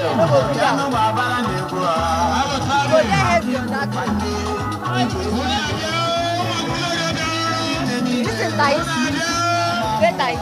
No go bring am. Go dey heavy on that one. This is tight. Dey tight.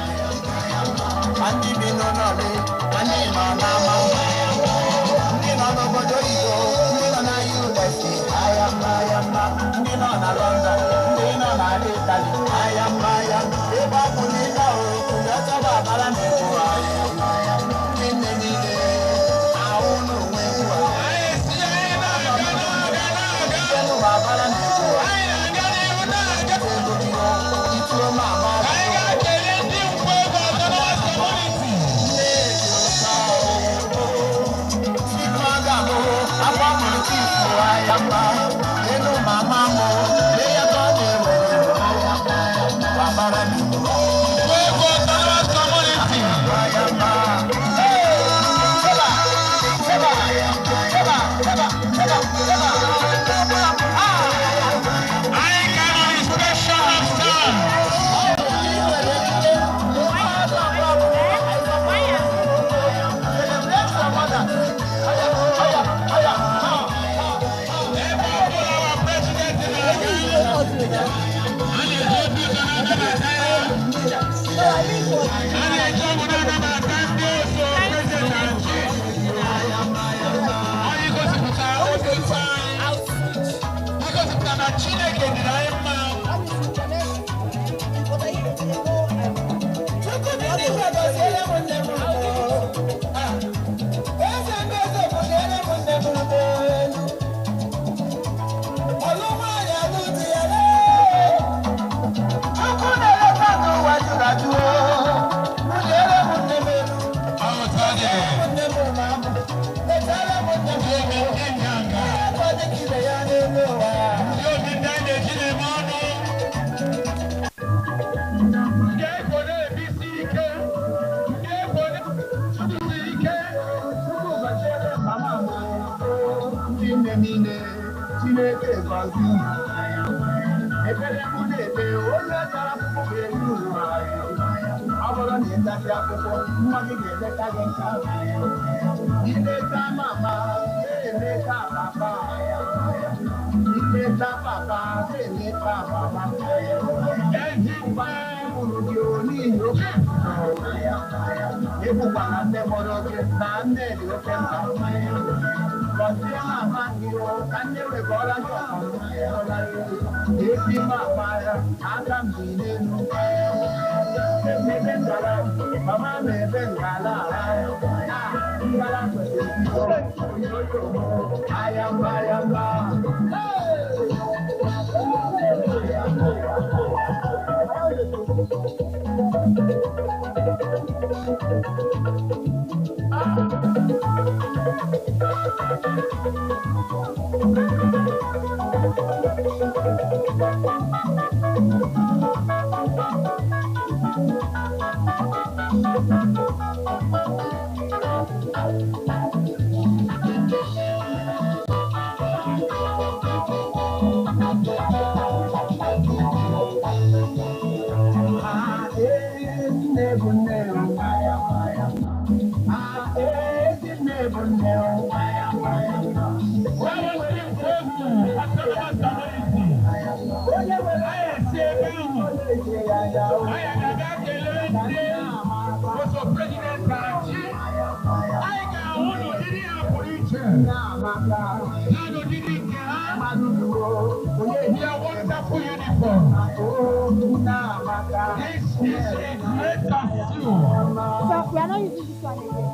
So we are not using this one again.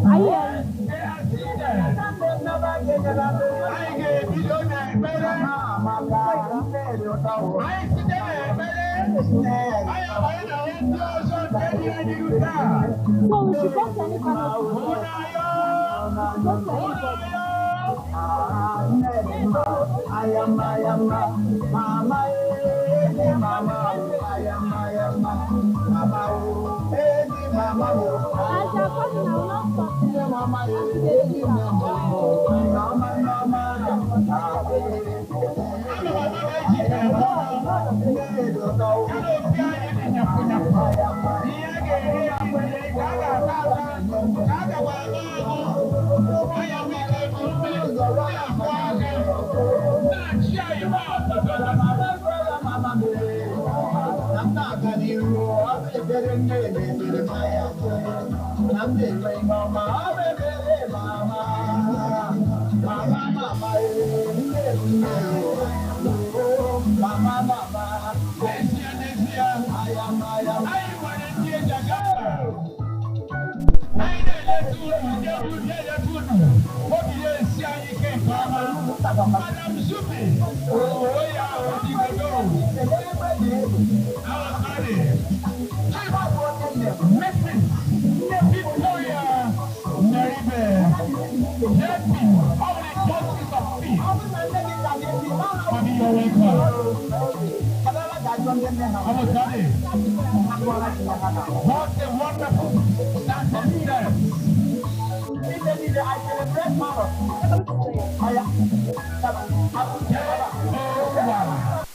Are you hearing? So we should go to any pharmacy. We should go to anybody. As you are coming, I will not stop until they deliver. Ka a gakwa aṅụ aṅụ, anya nwee ike mmiri na-akwọ aka na-achị anyị nwa obodo. Na m na-aga n'iru, ọ bụ ekpere nne na-ekpere ma ya, na m na-enwe ihe ọma, ọ bụ ekpere mama, mama, mama, ee, nne m, nne o, mama, mama. N'ezie, n'ezie, Aya maya. Anyị nwere ndị eji aga mba. Anyị na-eleta unu, ndị egwu na-eleta unu, obi na-esi anyị ike nke ọma. Madam Zubi owo ya odigodo Awakari, Chief Mrs. Victoria Neribe, JP of the Justice of Peace. Mami, you're welcome. Awakari, what a wonderful dancing step. I celebrate mama. Aya. J-O-Y.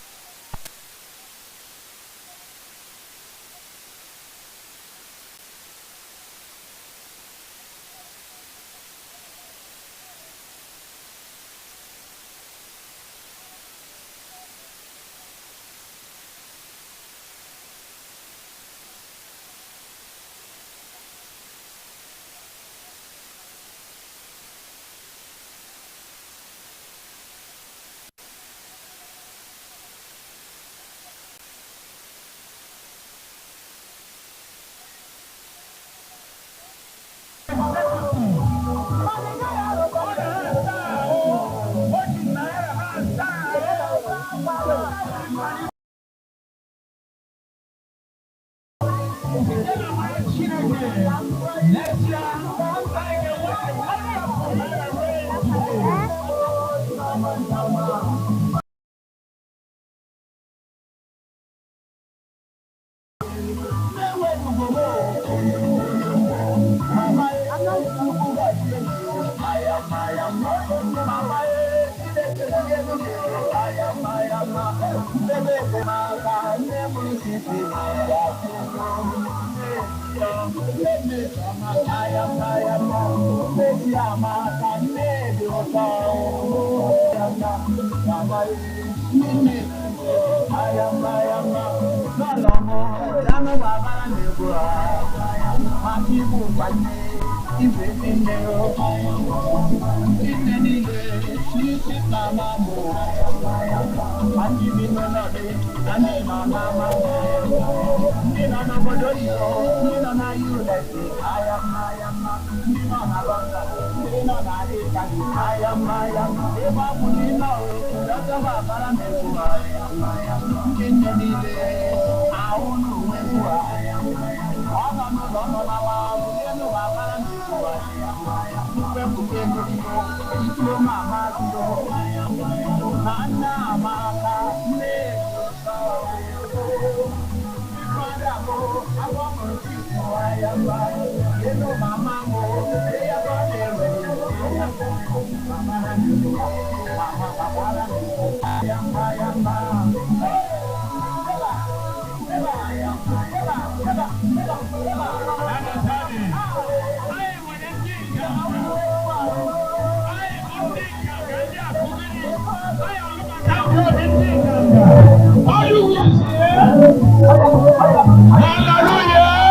Ndị nọ n'obodo oyibo, ndị nọ na USA, aya mma ya mma, ndị nọ na London, ndị nọ na Italy, aya mma ya mma, ebe ọ bụ na ị nọ, dọkịta abara m egwu, aya mma ya mma, ndị nne niile ahụ n'onwe egwu, aya mma ya mma, ọ nọ n'ụlọ, ọ nọ n'awa, elu abara m egwu, aya mma ya mma, mkpepụta ego ituo mama bido na nna amaka nne. Anyị nwere ndị nganga. Anyị bụ ndị nganga, ndị akụgịrị. Anyị alụmaka ndị ndị nganga. All you will see. Hallelujah.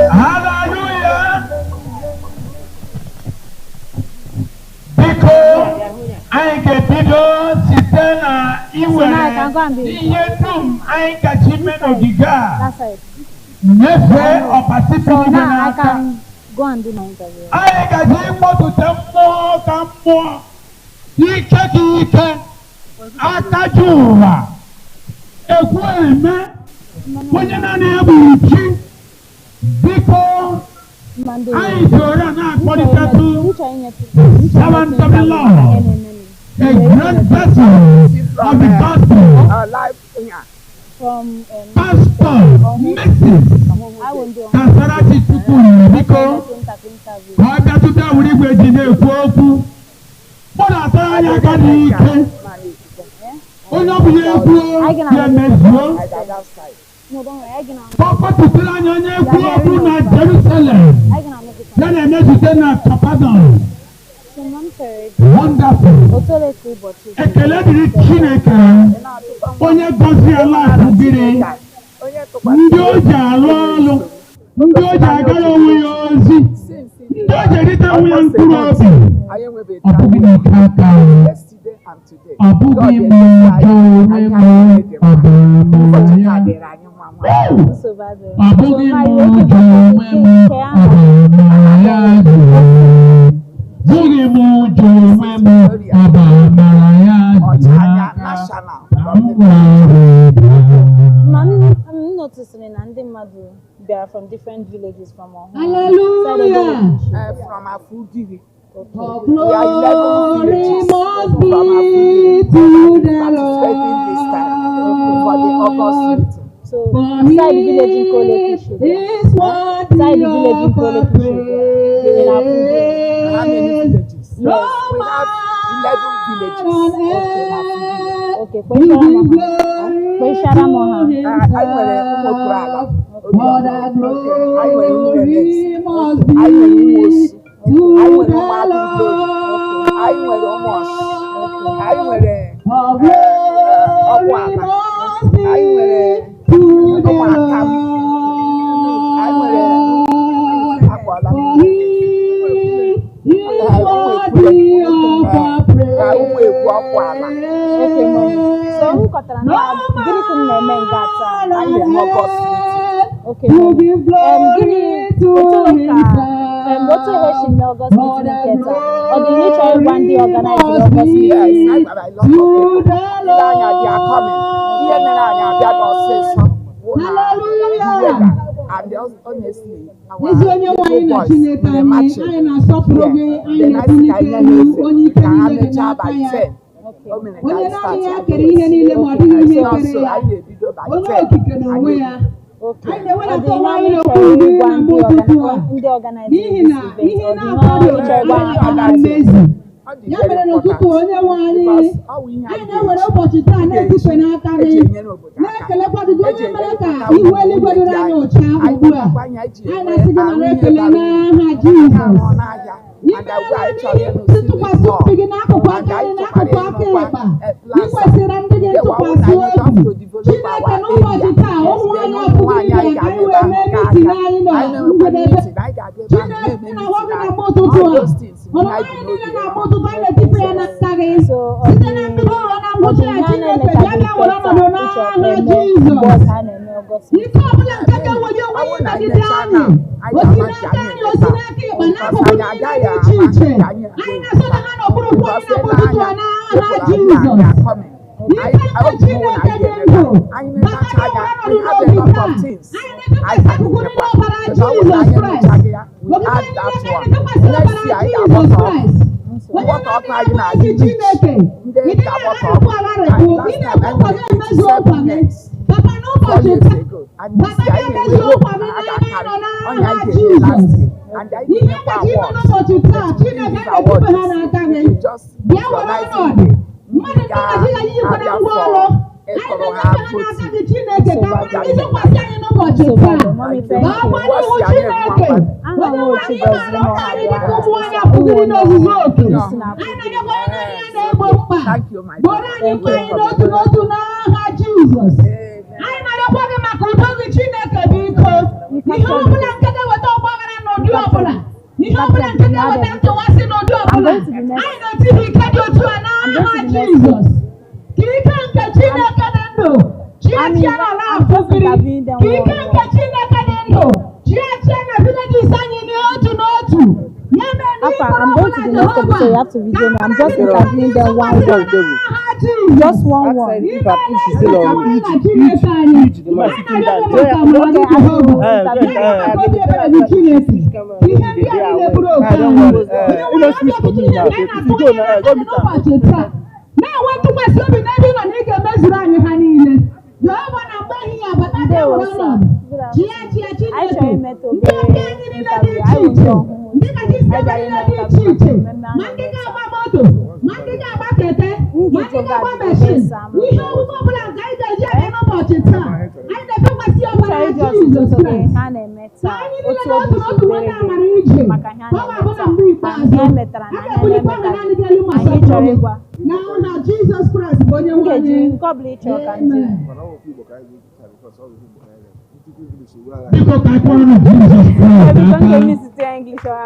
Hallelujah. Biko, anyị ga-ebido site na iwere ihe dum anyị kacha ime n'ogige a That side. nyefee ọbasi So bi n'igwe now I n'aka. can go and do my interview. Anyị gaji ịkpọtụte mmụọ ka mmụọ, ike ka ike, aka ji ụwa ekwu eme, onye naanị ya bụ chi. Biko, Monday. anyị soro a na-akpọlitetụ servant of the Lord, a great vessel of the gospel, From Pastor Mrs. I won't do Kasarachi Chukwu. Biko, interview. ka ọ bịatụta wuru igwe ji na-ekwu okwu. Mụ na-atara anya aka n'ike onye ọ bụla ekwuo ya emezuo. No, don't worry. I gonna Kpọkọtụsịrị anyị onye ekwu okwu na Jerusalem. I gonna make it. Ya na-emezute na Kapadọn. So mom said, Wonderful. "Otole ka ụbọchị dị." Ekele dịrị Chineke onye gọziela Afugiri, ndị o ji alụ ọlụ, ndị o ji agara onwe ya ozi, ndị o ji erite onwe ya mkpụrụ obi. Ọ bụghị n'ike aka anyị, ọ bụghị m ụjọ onwe m, ọ bụ amara ya. Nsogbu adịrọ. Ọ bụghị m ụjọ onwe m, ọ bụ amara ya zuru. Bụghị m ụjọ onwe m, ọ bụ amara ya ji aka ka m were bịa. Ma m noticed na ndị mmadụ bịara from different villages from Ọhụrụ. Hallelujah. From Afugiri. Okay. All We are 11 glory villages must from be Afugiri to the participating this time for the August Lord. meeting. So For inside the village he in Kole Kishu. is Inside worthy the village in of Kole our Kishu. In Afugiri. How many praise. villages? No We have 11 man villages on in Afugiri. earth Okay, will kpọchara give m ha. glory Kpọchara m to ha. Anyị nwere ụmụ okorobịa himself. obi What ọma. a Anyị nwere ụmụ Enes. glory must Anyị nwere ụmụ be Osu. to Anyị nwere the ụmụ Agụglori. Anyị nwere ụmụ Ọsụ. Anyị Lord. nwere All ọkwụ glory ala. must Anyị nwere be to the ụmụ Akam. Anyị nwere Lord. akwala. For he is Ụmụ worthy Ekwule. of our Ụmụ Ekwu ọkwụ ala. Okay, mom. praise. So m kọtara No na gịnị ka m na-eme nga taa? man Anyị on na-eme August meeting. earth Okay, will mom. give Gịnị glory to otole ka otu himself. ihe si mee August What meeting a nke taa? Ọ dị ihe ị chọrọ ịgwa ndị glory organized must August meeting? Yes, be anyị gwara a lot to of people. the Ile anya, they are coming. Ihe mere anyị abịaghị ọsịsọ Lord. wụ na the Hallelujah. weather and honestly our Ezi onye nwe little anyị na boys Chineke were anyị, marching anyị na-asọpụrụ here. gị, anyị Then anyị sị ka na-ebulite anyị nye ha elu efe onye ike ka ha niile dị mechaa n'aka by ya. 10. Okay. O mere ka Onye anyị naanị start ya ya kere late. ihe niile ma ọ dịghị ihe It's not kere so ya. anyị na-ebido by Onye 10. okike n'onwe Anyị ya. Okay. Anyị Ọ na-ewedata dị ihe onwe ọma anyị ị n'okpuru chọrọ gị ịgwa na ndị mgbe ụtụtụ a. ndị organized N'ihi this na event? ihe Ọ dị ihe na-akwadoghị ị chọrọ ịgwa anyị ha? ọ na mmezu. Ọ dị Ya very mere n'ụtụtụ important onye nwe anyị, because ọ wụ ihe anyị anyị na-ewere ga-eji ụbọchị taa na-etife n'aka eji gị. enyere obodo aka Na-ekelekwa gị gị eji onye mere ka enyerịta ihu eluigwe nwunye dịrị di anyị anyị ụcha anyị ugbu a. nwekwa anya eji Anyị enwe na-asị gị arụ nara ihe ekele bara uru n'aha anyị Jizọs. arụọ n'ahịa Ime and ugbu a ebe anyị chọrọ n'ihi ịrụ civic ntụkwasị hall obi gị n'akụkụ and aka anyị nri chọkwara n'akụkụ aka ịrụkwa ịkpa. Ị plaza kwesịrị ndị gị dewa wụ na ntụkwasị anyị just obi. to develop Chineke our n'ụbọchị area. taa, ụmụ Then anyị ụmụ Afugiri nwaanyị anyị bịara ka anyị ga-abịa ebe wee ahụ mee gaa mitin ahịa anyị nọ anyị mewekwa ngwedebe. meeting anyị ga-abịa ebe ahụ Chineke na-eme na-agwa meeting gị na anyị mgbe ụtụtụ all a, those things bụ ọnụma ihe anyị anyị bụ niile n'obi na-agba ụtụtụ anyị na-etife ya n'aka gị. So ọ Site dị na mbido ruo na ọ ngwụcha dị ya, ihe a Chineke bịa na-emetaghị bịa were nke ọnọdụ taa ị chọrọ n'aha ka eme mgbe Jizọs. ọzọ a na-eme August Ike meeting? ọbụla nke ga-eweli Ọ onwe bụrụ ya na anyị megide mechaa anyị, na anyị osi ga-ama nke n'aka anyị anyị, osi emeta n'aka ịkpa, because n'akụkụ anyị niile agaghị dị iche ama iche. nke anyị Anyị na-aga na-asọda emeta ha n'okpuru ụkwụ anyị because na ele mgbe ụtụtụ anya a n'aha people are here Jizọs. they are coming. Ike Anyị nke obi mụ na Chineke anyị dị ga-emeta ndụ, anyị bata metacha gị ya were we ọnọdụ have a n'obi lot taa. of things Anyị anyị na-etụkwasị ka akụkụ niile ga-emekwa ọbara because ọ bụrụ na Jizọs anyị Kraịst. emechaghị ya we Ogige add anyị that niile ka one anyị na-etụkwasị next ọbara year anyị Jizọs ga-agbakọ Kraịst. Onye mgbakọ naanị ọkụ ya anyị bụ na-adị ezi rich Chineke, ndị ị dịghị ga-agbakọ agharịpụ ọkụ agharịpụ, anyị ị last time na-ekwe anyị nkwa nwere gị emezuo 87 nkwa gị. men Papa 4 n'ụbọchị years taa, ago and this bata year gị anyị na-enwe emezuo hope nkwa na gị ha n'ebe anyị ga-akarị nọ ọnya n'aha anyị ga-eme last Jizọs. year and anyị Ihe ga-emekwa ngaji ime awards n'ụbọchị taa, but we Chineke give anyị award na-etufe ha this n'aka year gị. we just Bịa were visualizing ọnọdụ. the Mmadụ ndị ndị Naịjirịa yikwara ga-abịa ngwa for ọrụ. Anyị ịtụrụ ha na-enyefe ha n'aka voting gị Chineke ka Nsogbu mara adịrọ. gị tụkwasị anyị n'ụbọchị Nsogbu taa. adịrọ. Mommy, Thank you. thank Ka you. ọkwa n'ihu What's your name, Chineke. Mama? Aha Onye m nwe anyị Chigozie maara ụka anyị Ọhabịa. dịka ụmụ anyị Ụmụ afụgịrị onye n'ozuzu ọhụrụ oke. si na Anyị Afugiri. na-enyekwa onye naanị ya na-egbo mkpa. Thank you, my Gboro daughter. anyị Thank mkpa you. anyị n'otu n'otu n'aha Jizọs. Amen. Anyị na-arịọkwa gị maka udo gị Chineke biko. You Ihe captured ọbụla it. nke ga-eweta ọgbaghara n'ụdị You captured ọbụla. it. Ihe You ọbụla captured nke it. You have ga-eweta everything. ntụwasị n'ụdị I'm ọbụla. going to the next. Anyị na-etibi ike dị otu a I'm n'aha going to the next Jizọs. week. Ka ike nke I'm Chineke dị ndụ chie I'm chie in, n'ala I'm just Afugiri. interviewing them Ka one ike on nke one. Chineke dị ndụ chie chie na villages anyị n'otu n'otu. Ya mere na Alpha, ikpere I'm going ọbụla to the next Jehova episode. You have to ka video me. I'm amara just gị dịrị anyị interviewing them one tụkwasịrị one. n'aha Jizọs. Just one one. Imeela ezi nwaanyị na Chineke anyị. Anyị na-arịọ gị maka amara gị Okay, I Jehova. will Nye interview anyị them. maka obi ebere gị Chineke. Ihe ndị a niile bụrụ oke anyị. Onye nwe anyị ọ dị ọtụtụ ihe nke anyị na-atụ anya n'aka gị n'ụbọchị taa. Na-enwe ntụkwasị obi n'ebe ị nọ na ị ga-emezuru anyị ha niile. Jehova na mgbe ehihie abata bịa Ndewo were sir. ọnọdụ. Good Chịa afternoon. chịa Anyị Chineke. chọrọ imetụ Ndị obere ọbịa anyị niile dị interview. iche Anyị wụ ndị iche. ọhụrụ. Ndị kacha isi Anyị ebe bịara niile ime dị interview iche maka iche. mmemme a Ma ndị na-eme taa. ga-agba moto, ma ndị ga-agba keke, ma ndị Nguzo ga-agba ga-adị meshin. ebe Ihe omume ọbụla nke anyị ga-eji aga n'ụbọchị taa. Anyị na-efekwasị Jizọs So, Kraịst. ihe a na-eme Ka taa, anyị otu niile obi n'otu si n'otu dịrị nweta amara gị ije maka ihe a ka ọ na-eme ga-abụ na taa, mgbe na ikpeazụ ihe emetara a na ihe ga-ebulikwa aha na-emetaghị. naanị gị elu ma Anyị chọrọ sọpụrụ gị ịgwa na aha Jizọs Kraịst bụ onye m nwe ga-eji anyị. nke ọbụla ị chọrọ ka m jiri. Amen. Mana ọ bụ okwu Igbo ka anyị ga-ekwu taa because ọ bụ okwu Igbo ka anyị ga-ekwu. Ntikwu English wee ala Biko ka anyị kpọrọ na Jizọs Kraịst Biko m aka. ga-emesite ya English or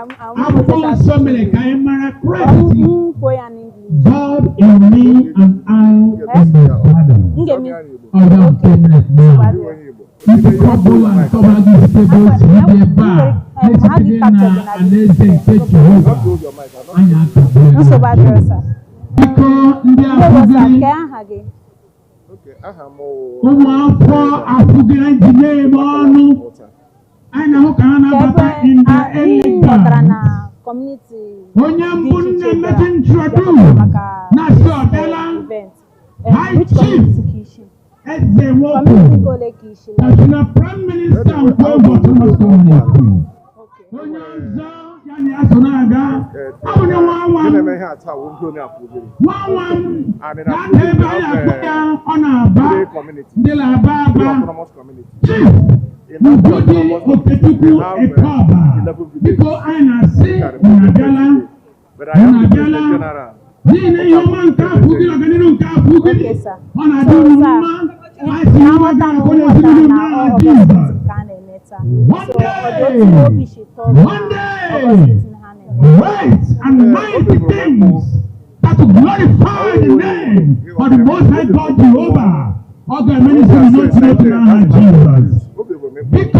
Akwụkwọ nsọ mere ka anyị mara Kraịst, m kwuo ya n'English. God in me and I in the Father. M ga-eme Onye Igbo. Ọ ga nke mere now. Ndị onye Igbo. Nzukọ ọbụla nke ọbụla gị site ebe o si dị ebe a na-esite na alaeze nke Jehova Not hold your mic. I'm not anyị akagbuola. Nsogbu adịrọ sir. Biko ndị Ndewo sir, afụgịrị kee aha gị? Okay, aha m wụ- ụmụ afọ afụgịrị ji na-eme ọnụ Walter. anyị na-ahụ ka ha Ka na-abata ebe in a the ị ghọtara elegant na community onye dị mbụ iche nne iche mmechi bịara introduce maka na-asị this ọbịala event. High Which Chief community ka ishi? Eze Nwoko Community ole ka ishi? Like, National Prime Minister nke Autonomous Community okay. onye ọzọ ya na ya so na-aga ọ bụ na nwa nwa Ndị m na-eme ihe a taa wụ ndị onye Afụgiri. nwa nwa m And in na-ada ebe Afụgiri, anyị we have, akpọ ya ọ na-aba three communities. ndị na-aba Three aba autonomous communities. Chief In that Ugodi autonomous Okechukwu we have, Ekeọba 11 villages. biko anyị na-asị Which are unu represented abịala today. But I am unu the abịala President General. n'ihi na ihe ọma nke afọ gị ọganihu nke afọ gị Okay, sir. ọ na-adị So, unu sir, mma anyị si na nwa nghọta gị m akụ na nghọtara ezinụlọ na n'aha ọ August Jizọs meeting ka a na-eme taa. One So, ọ dị day, otu obi si tọọ gị na one day, August meeting ha na-eme. great and mighty things that will glorify the name of the Most High God Jehovah. Ọ ga-eme n'isi unu n'otu n'otu n'aha Jizọs. Obi bụ m ekwu Biko,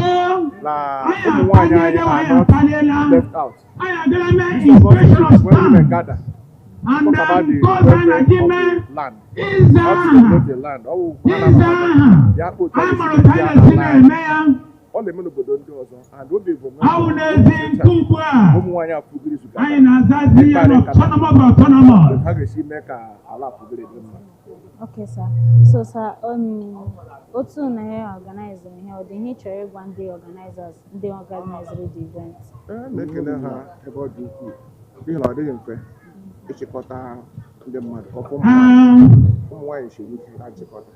na anyị ụmụ nwaanyị anyị akpaliela, are anyị not akpaliela. left out. Anyị agala mee This is what inspection of when women stand. gather, And talk about then the God anyị welfare na-aga of ime the land. ịza How to aha. develop the land. Ọ wụ ha Ịza na-ama aha. ya kpụ otu Anyị a mara ga-esi otu anyị dozie na-esi ala anyị. na-eme ya. Ọ na-eme n'obodo ndị ọzọ and obi bụ m Awụ n'ezi nke ugbu a. ụmụ nwaanyị Afụgiri zukọtara. Anyị na-azazi ya n'autonomous autonomous. Ha ga-esi mee ka ala Afụgiri dị mma. Okay, sir. So, sir, otu na ya organize ihe, ọ dị ihe ị chọrọ ịgwa ndị organizers, ndị organizere the event? Ee, na-ekele ha ebe ọ dị ukwuu n'ihi na ọ dịghị mfe ịchịkọta ndị mmadụ ọfụ Ah, ụmụ nwaanyị siri ike na nchịkọta.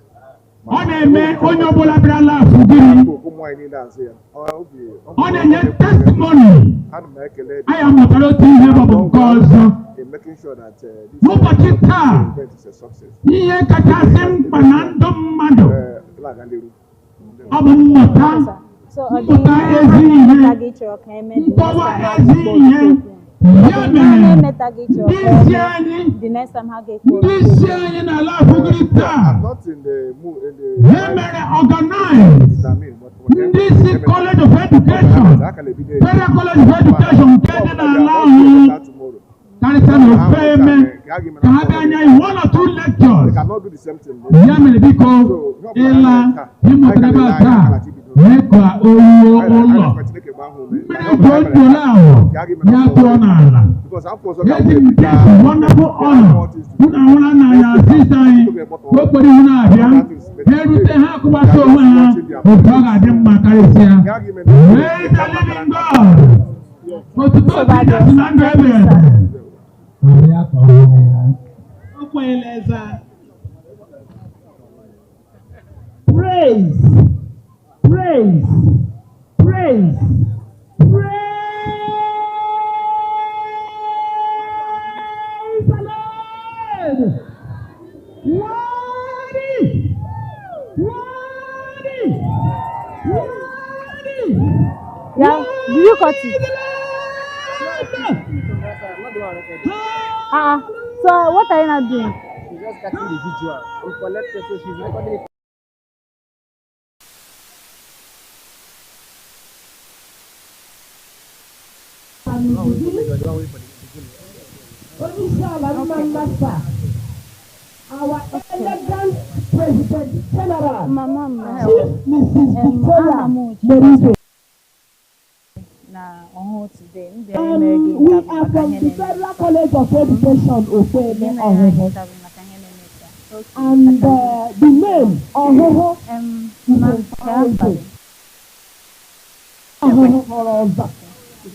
Ọ na-eme onye ọbụla bịara Afụgiri, Ụmụ nwaanyị niile azụ ya. ọ na-enye testimony. Ana m ekele Anyị amụtara otu ihe maọbụ nke ọzọ. in making sure that this N'ụbọchị taa, event is a success. ihe kachasị mkpa na ndụ mmadụ Na-aga n'iru. ọ bụ mmụta, Sir, so ọ dị mmụta ihe ezi a ihe, na-emetaghị ị chọrọ ka eme the next nkọwa time ha ezi ga-ekpo ihe. okwu? Ya Ọ dị ihe a mere, na-emetaghị ị chọrọ ndị ka isi eme anyị, the next time ha ga-ekpo ndị okwu? isi anyị n'ala Afụgiri taa, I'm not in the mood in the ha mere organize I mean, but ndị isi College of Education, Federal College of Education nke dị n'ala ahụ tomorrow. karịsịa na ofe eme ka ha bịa nye anyị one or two They lectures. cannot do the same thing. Ya mere biko ịla ịmụtara ebe a taa mee ka o ruo ụlọ mmiri ji ojuola ahụ ya tụọ n'ala. Because afọ ọzọ Ezi nke is wonderful honor. Unu ahụla na ya asịsa anyị okporo ihu na-abịa ha erute ha akụgbasi onwe ha otu ọ ga-adị mma karịsịa. Praise the living God. Otuto Jizọs na ndụ ebere ebe. Were ya ka ọ hụ ya. O kwenyela eze a. Praise, praise, praise, praise the Lord. Worthy, worthy, worthy. Yeah, did you cut it? Ah, so what are you not doing? She's just catching the visual. We collected, so she's recording it. Onyeisi ala mma mma our elegant President General, Mama m Chief Mrs. Victoria aha m Uche Meribe. na ọhụụ today. M bịara imere gị We interview are maka from ihe the na-eme. Federal College of Education, Ofeme Gị mere anyị Ọhụhụ. interview maka ihe na-eme taa. And the name Ọhụhụ is Ma, kee afa encouraging. gị? Ọhụhụ hụrụ ụzọ.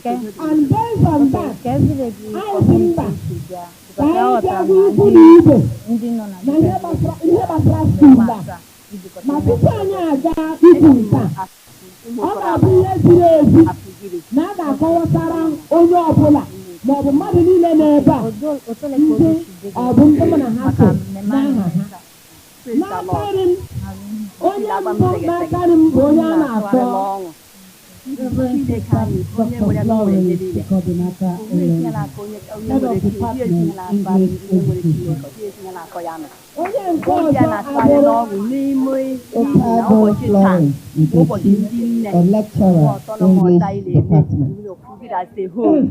Kee And based on that, kee village anyị si community mba si bịa? ka Because anyị aghọtara bịa m hụ na ikwu ndị na ibe ndị nọ na na ihe different gbasara ihe gbasara villages skuul na-eme a. asaa ijikọta Ma ime tupu anyị aga ikwu nke a, Ụmụ Ọ ga-abụ ihe ziri ezi Afụgiri. na a ga-akọwatara onye ọbụla maọbụ mmadụ niile n'ebe a, Otole ka ndị obi si dị gị ọ bụ ndị mụ na ha maka so mmemme anyị n'aha mere ha. taa? Praise the N'aka Lord. nri m, onye mbụ n'aka nri m bụ onye a na-akpọ ọṅụ. Chineke anyị, onye nwere Dr. n'ụwa Florence niile. Kodinaka Onwe Elen. etinye n'aka onye onye Head nwere of chi, onye etinye Department n'aka English onye nwere Education. Chineke, onye etinye n'aka ya nọ. Onye nke Obi a ọzọ na-atụgharị abụrụ n'ọṅụ n'ime n'ihi na Okago ụbọchị taa Florence bụ ụbọchị Nkechi, ndị nne a lecturer, autonomous English anyị na-eme Department. Afugiri as a whole.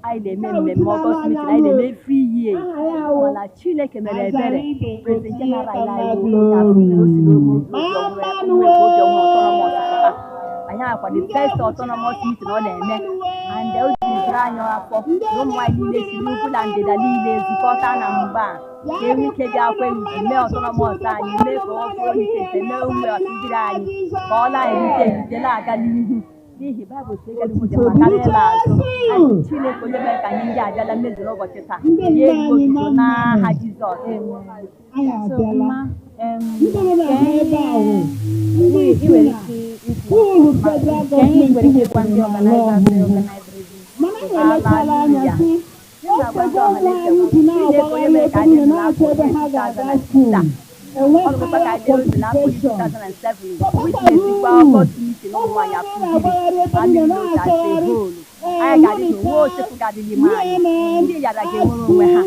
Anyị na-eme mmemme August meeting, anyị na-eme every year. Aha ya wụ Mana Chineke mere ebere, Azaribe President General anyị wụ Otinyekama onye Afugiri, o si n'oge Glory. obi ọhụrụ autonomous pụta. Anyị akwa the first autonomous meeting ọ na-eme, and o jiri anyị afọ na ụmụ nwaanyị niile si n'ugwu na ndịda niile zukọta na mgba a ka enwe ike bịa kwe ugwu mee autonomous anyị, mee ka ọ bụrụ ite mee ume Afugiri anyị ka ọ na-erite erite na-aga n'ihu, n'ihi Baịbụl sị ịga n'ihu dị mma karịa ịla azụ. Anyị Chineke onye mere ka anyị ndị abịala mmezu n'ụbọchị taa Ndị ya nne erigbo anyị otuto na mma. N'aha Jizọs. Anyị So abịala. mma, Ndị nọ na ebe a wụ ndị ị isi nwere na ike ikwu skuulu federal ka anyị nwere gọọmenti ike ịgwa ndị wepụrụ n'ala organizers ọhụhụ. organized this? Mana anyị elechala anya sị otego ụmụ anyị ji na-agbagharị ebe niile na-achọ ebe ha ga-aga skuulu, Ọ bụkwa ka enweghị anyị otu n'afọ qualification. 2007 witness kwa August meeting ụmụ nwaanyị Afugiri anyị n'otu as a whole. Anyị ga-adị n'onwe ochefu ga-adị n'ime anyị, ndị yara ga-enwere onwe ha.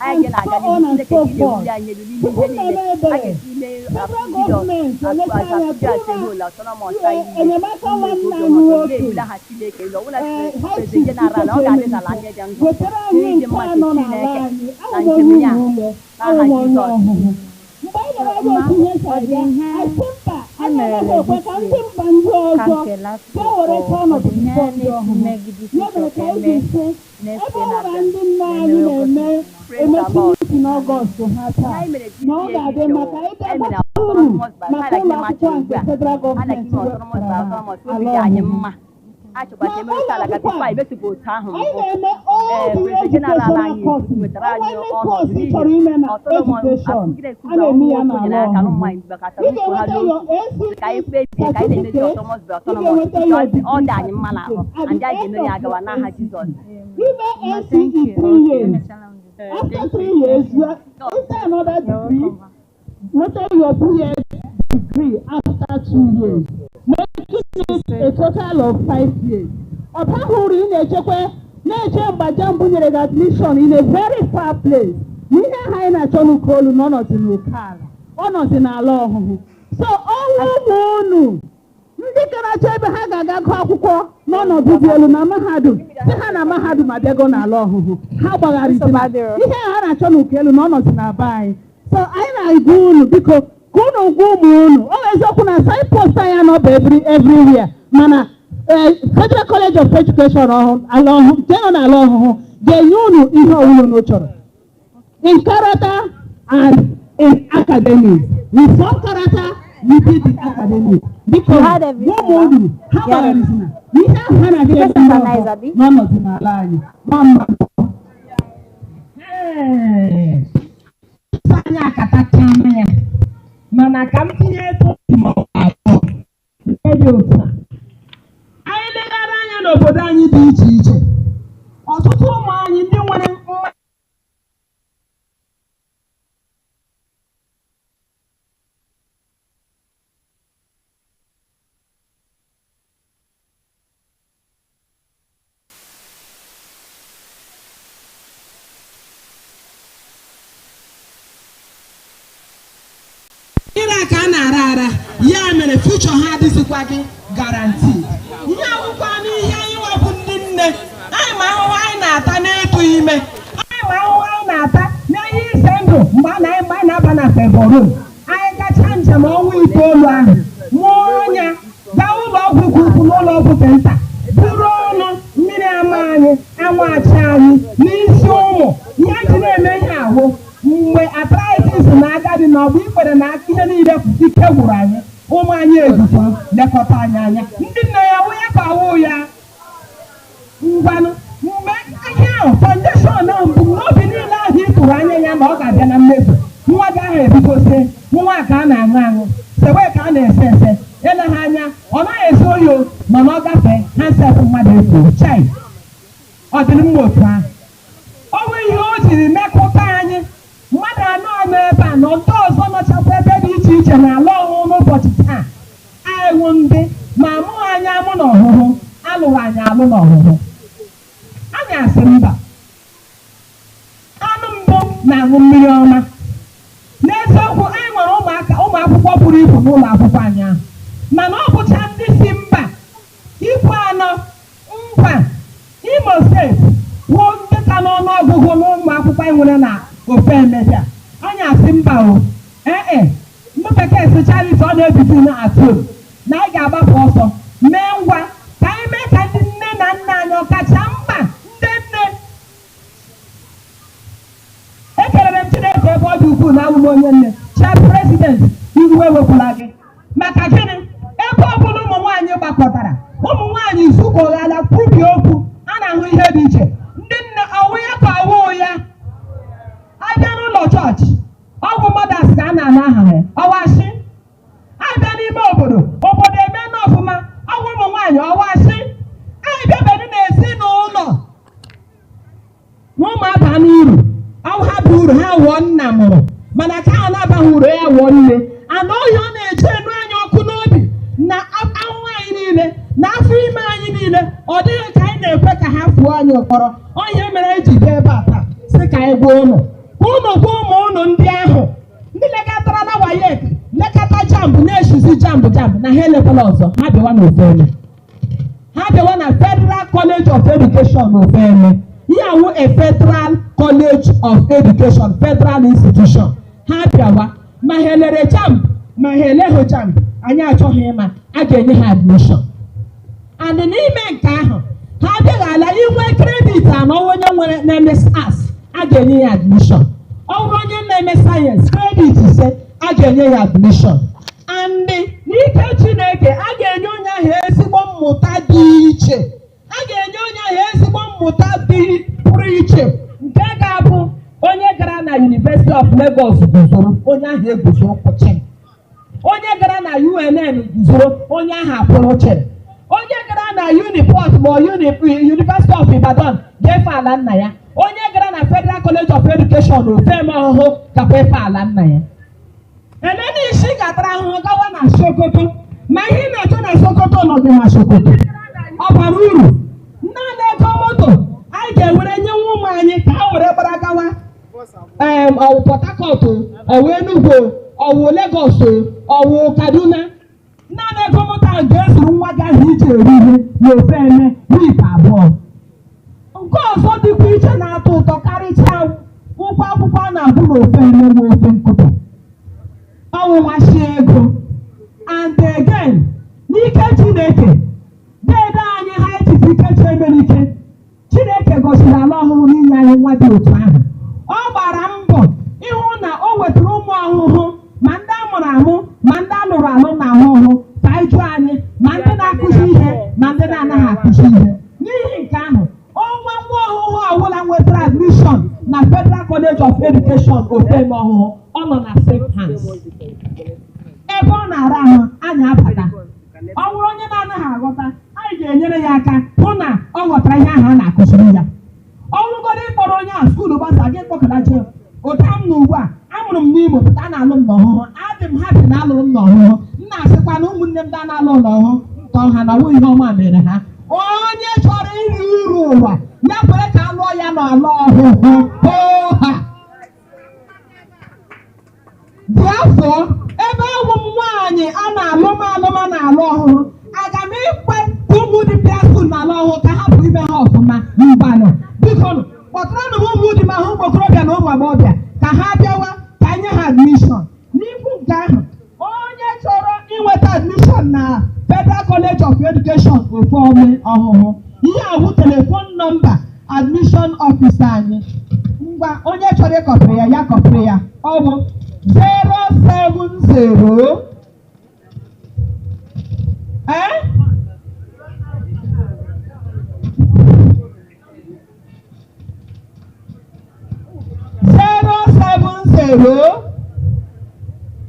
Anyị ga na-aga n'ihu. Chineke gị na-ewuli anyị elu n'ime ihe niile a ga-esi ime Afugiri Afugiri as a whole autonomous anyị niile. Enyemaka nwanne anyị nwoke, Ga-ewuli aha Chineke elu ọbụla. High President Chief General ọ ga-adị n'ala ndị dị ndụ wetara anyị n'ịdị nke mma anọ nke n'ala Chineke anyị. na Abụ m njem onye ya ụlọ, n'aha abụ m onye Jizọs. ọhụhụ. Mgbe anyị nọrọ ebe otu ihe si Ọ dị abịa, ihe asị mba, e anyị merela anaghị ekwe this ka year ndị mba ndị ka ọzọ nke last bịa year, were ka ọ ọnọdụ dị ihe before ndị na-esi ọhụhụ. megide Ya mere future ka ka anyị eme ji sị next ebe year ọ bụla na-abịa ndị nne anyị na-emere August na-eme meeting. Praise the emechi Lord. meeting August ha taa, Anyị mere na ọ this year ga-adị issue mma ka anyị bịa anyị mere gbata uru autonomous by maka anyị ụlọ na-eme akwụkwọ ugbu nke a federal a na-eme gọọmenti autonomous by wepụtara autonomous. Obi ala dị anyị ọhụhụ. Mma achọkwa ka emerụta ala ga before anyị metụbụ otu ahụ Anyị mbụ. na-eme all Ee, the President General educational anyị courses. nwetara anyị Enwe ọnọdụ course ị n'ihi chọrọ ime na autonomous education, Afugiri a na-eme ya Ekuba ụmụ nwoke n'ala nyere aka ọhụhụ. ụmụ nwaanyị gbakọtara Ị ukwu ha ga-enweta your n'otu ka anyị NCE kpebie ka anyị na-emezi certificate, autonomous by ị autonomous. ga-enweta your Ọ dị degree anyị mma n'ahụ certificate at and the anyị end ga-emeri of agawa your n'aha NCE. Jizọs. Ime Ma, NCE thank you. 3 years. Emechala m this. After 3 years, you are into another You're degree. welcome, ma. Nweta your B.Ed degree after 2 years, making it a total of 5 years. Ọ baghị uru ị na-echekwa na-eche mgbe JAMB nyere gị admission in a very far place. Na ihe ahụ anyị na-achọ n'Ukolu na ọnọdụ n'oke ala, ọnọdụ n'ala ọhụhụ. So ọnwụ ụmụ unu ndị ka na-achọ ebe ha ga-aga gụọ akwụkwọ n'ọnọdụ dị elu na mahadum, si ha na mahadum abịago n'ala ọhụhụ, ha gbagharịzina ihe a ha na-achọ n'uko elu na ọnọdụ na be anyị. So anyị na-agwa unu, biko, ka unu gwa ụmụ unu. Ọ bụ eziokwu na signpost anyị anọba everywhere, mana ee, Federal College of Education ọhụụ ala ọhụụ nke nọ n'ala ọhụhụ ga-enye unu ihe ọwụla unu chọrọ in character and in academics. We form character, we build the academics. Biko, You had everything, ụmụ unu ha ma. gbagharịzina ihe ahụ ha na-aga Because ebe ndị organize, ọzọ abi? n'ọnọdụ n'ala anyị ma mma. Ee, anyị akatachala ya, mana ka m tinye ego otu ma ọ bụ abụọ nke dị otu a. Anyị leghara anya n'obodo anyị dị iche iche, ọtụtụ ụmụ anyị ndị nwere mma ịra ka a na-ara ara ya mere future ha adịzikwa gị guarantee. Ihe akwụkwọ n'ihe anyị wepụ ndị nne anyị ma ahụhụ anyị na-ata n'ịtụ ime anyị, ma ahụhụ anyị na-ata n'ihe ize ndụ mgbe a na mgbe anyị na-aba na febọrum, anyị gacha njem ọnwa 9 ahụ, mụọ ọnya, gaa ụlọ ọgwụ ka ukwu n'ụlọ ọgwụ ka nta, buru ọnụ mmiri ama anyị, anwụ achị anyị n'isi ụmụ. Ihe anyị ji na-eme ihe ahụ mgbe arthritis na agadi na ọgbọ ikpere na aka, ihe niile ike gwụrụ anyị, ụmụ anyị eguzo lekọta anyị anya. Ndị nne ya wụ ya ka ọwụ ya ngwanụ. Mgbe ihe ahụ foundation ahụ mbụ n'obi niile ahụ ị tụrụ anya ya na ọ ga-abịa na mmezu, nwa gị ahụ ebidozie nwa ka a na-aṅụ aṅụ, sewe ka a na-ese ese, eleghị anya ọ naghị ese oyi o. Chai, ọ dịrị mma otu ahụ. O nwee ihe o jiri mekụta anyị mmadụ anọ nọ ebe a na ndị ọzọ nọchakwa ebe dị iche iche n'ala ọhụụ n'ụbọchị taa. Anyị wụ ndị ma amụghị anyị amụ na ọhụhụ, alụghị anyị alụ na ọhụhụ. Anyị asị mba, anụ mbụ na-aṅụ mmiri ọma. N'eziokwu, anyị nwere ụmụaka, ụmụ akwụkwọ buru ibu n'ụlọ akwụkwọ anyị ahụ, mana ọ bụcha ndị si mba ikwu anọ ngwa Imo Steeti wụ ndị ka n'ọnụ ọgụgụ n'ụmụ akwụkwọ anyị nwere na ofe emebia. Anyị asị mba o, ee, ndị bekee si charity ọ na-ebido na atụ na anyị ga-agbapụ ọsọ mee ngwa ka anyị mee ka ndị nne na nna anyị, ọkacha mkpa ndị nne. Ekelere m Chineke ebe ọ dị ukwuu na abụ m onye nne. Chia president, iwe ewepụla gị. Maka gịnị? Ebe ọ bụla ụmụ nwaanyị gbakọtara, ụmụ nwaanyị zukọghala kwubi okwu, a na-ahụ ihe dị iche. Ndị nne, ọwụ ya ka ọwụ ya abịa n'ụlọ chọọchị, ọ bụ mothers ka a na-ana aha ya ọwashi. Abịa n'ime obodo, obodo eme n'ọfụma, ọ bụ ụmụ nwaanyị ọwashi. Anyị bịabedu n'ezinụlọ na ụmụaba n'uru, ọ ha bụ uru ha wụọ nna mụrụ, mana ka ha na-abaghị uru ya wụọ nne. Ana ọhịa ọ na-eche enu anyị ọkụ n'obi na ahụhụ anyị niile na afọ ime anyị niile, ọ dịghị ka anyị na-ekwe ka ha fuo anyị ụkpọrọ. Ọhịa mere anyị ji bịa ebe a taa, sị ka anyị gwa ụnụ, ka ụnụ gwa ụmụ ụnụ ndị ahụ ndị lekọtara na WAEC, lekọta JAMB, na-eshizi JAMB JAMB na ha elekwala ọzọ. Ha bịawa n'Ofeme, ha bịawa na Federal College of Education Ofeme. Ihe awụ a Federal College of Education, federal institution. Ha bịawa, ma ha elere JAMB, ma ha eleghị JAMB, anyị achọghị ịma, a ga-enye ha admission. And n'ime nke ahụ, ha abịaghị ala inwe credit anọ. Onye nwere na-eme arts, a ga-enye ya admission. Ọ bụrụ onye na-eme science, credit 5, a ga-enye ya admission. And n'ike Chineke, a ga-enye onye ahụ ezigbo mmụta dị iche, a ga-enye onye ahụ ezigbo mmụta dị pụrụ iche, nke ga-abụ onye gara na University of Lagos guzoro, onye ahụ eguzoro kwụchim. Onye gara na UNN guzoro, onye ahụ akwụrụ chịrị. Onye gara na Uniport ma University of Ibadan ga-efe ala nna ya. Onye gara na Federal College of Education Ofeme ọhụhụ gakwa efe ala nna ya. Elena isi gatara ahụhụ gawa na Sokoto, ma ihe ị na-achọ na Sokoto nọ gị na Sokoto, ọ bara uru. Naanị ego moto anyị ga-ewere nye nwa ụmụ anyị ka ha were gbara gawa, ọwụ Port Harcourt, ọwụ Enugu, ọwụ Lagos, ọwụ Kaduna, naanị ego moto ahụ ga-ezuru nwa gị ahụ iji eri ihe na Ofeme week 2. Nke ọzọ dịkwa iche na-atọ ụtọ karịchaa, ụgwọ akwụkwọ a na-akwụ n'Ofeme nwe ofe nkụpụ ọnwụnwachi ego. And again, n'ike Chineke, dede anyị ha ejizi ike Chiemerike, Chineke gọziri ala ọhụrụ n'inye anyị nwa dị otu ahụ. Ọ gbara mbọ ịhụ na o wetara ụmụ ọhụhụ, ma ndị a mụrụ amụ ma ndị a lụrụ alụ na ahụhụ, ka anyị jụọ anyị, ma ndị na-akụzi ihe ma ndị na-anaghị akụzi ihe. N'ihi nke ahụ, ọnwa nwa ọhụhụ ọbụla nwetara admission na Federal College of Education Ofeme ọhụhụ, ọ nọ na safe hands. Ebe ọ na-ara ahụ anyị abata, ọ bụrụ onye na-anaghị aghọta, anyị ga-enyere ya aka hụ na ọ ghọtara ihe ahụ a na-akụziri ya. Ọ bụrụgodị ịkpọrọ onye a school gbasa gị kpọkọta jee ụta m na ugbu a amụrụ m n'Imo pụta na-alụ m n'ọhụhụ, adị m happy na alụrụ m n'ọhụhụ. M na-asịkwa na ụmụnne m ndị na-alụ n'ọhụhụ ntọ ha na ọwụ ihe ọma mere ha. Onye chọrọ iri uru ụwa ya kwere ka a lụọ ya n'ala ọhụhụ hoo ha dị afọ. Ebe awụ m nwaanyị a na-alụm alụma na-alụ ọhụrụ, aga m ekwe ka ụmụ di bịa school n'ala ọhụụ ka hapụ ime ha ọfụma? Mbanụ, biko kpọtaranụ m ụmụ di m ahụ, ụmụ okorobịa na ụmụ agbọghọbịa, ka ha bịawa ka nye ha admission. N'ikwu nke ahụ, onye chọrọ inweta admission na Federal College of Education Ofeme ọhụhụ, ihe awụ telephone number admission officer anyị. Ngwa, onye chọrọ ịkọpịrị ya, ya kọpịrị ya. Ọ bụ 070 070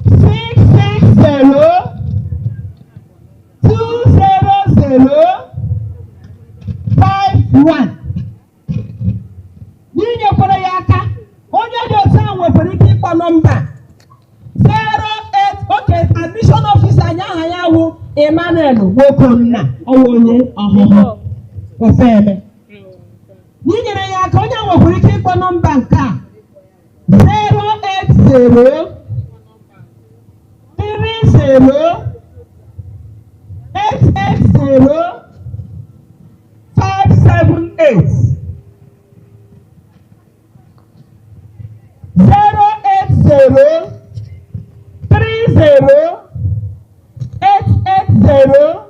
660 200. Emmanuel Nwokonna, ọwụ onye Ọhụhụ Ofeme. N'inyere ya aka, onye nwekwara ike ịkpọ nọmba nke a: 080 30 880 578, 080 30 880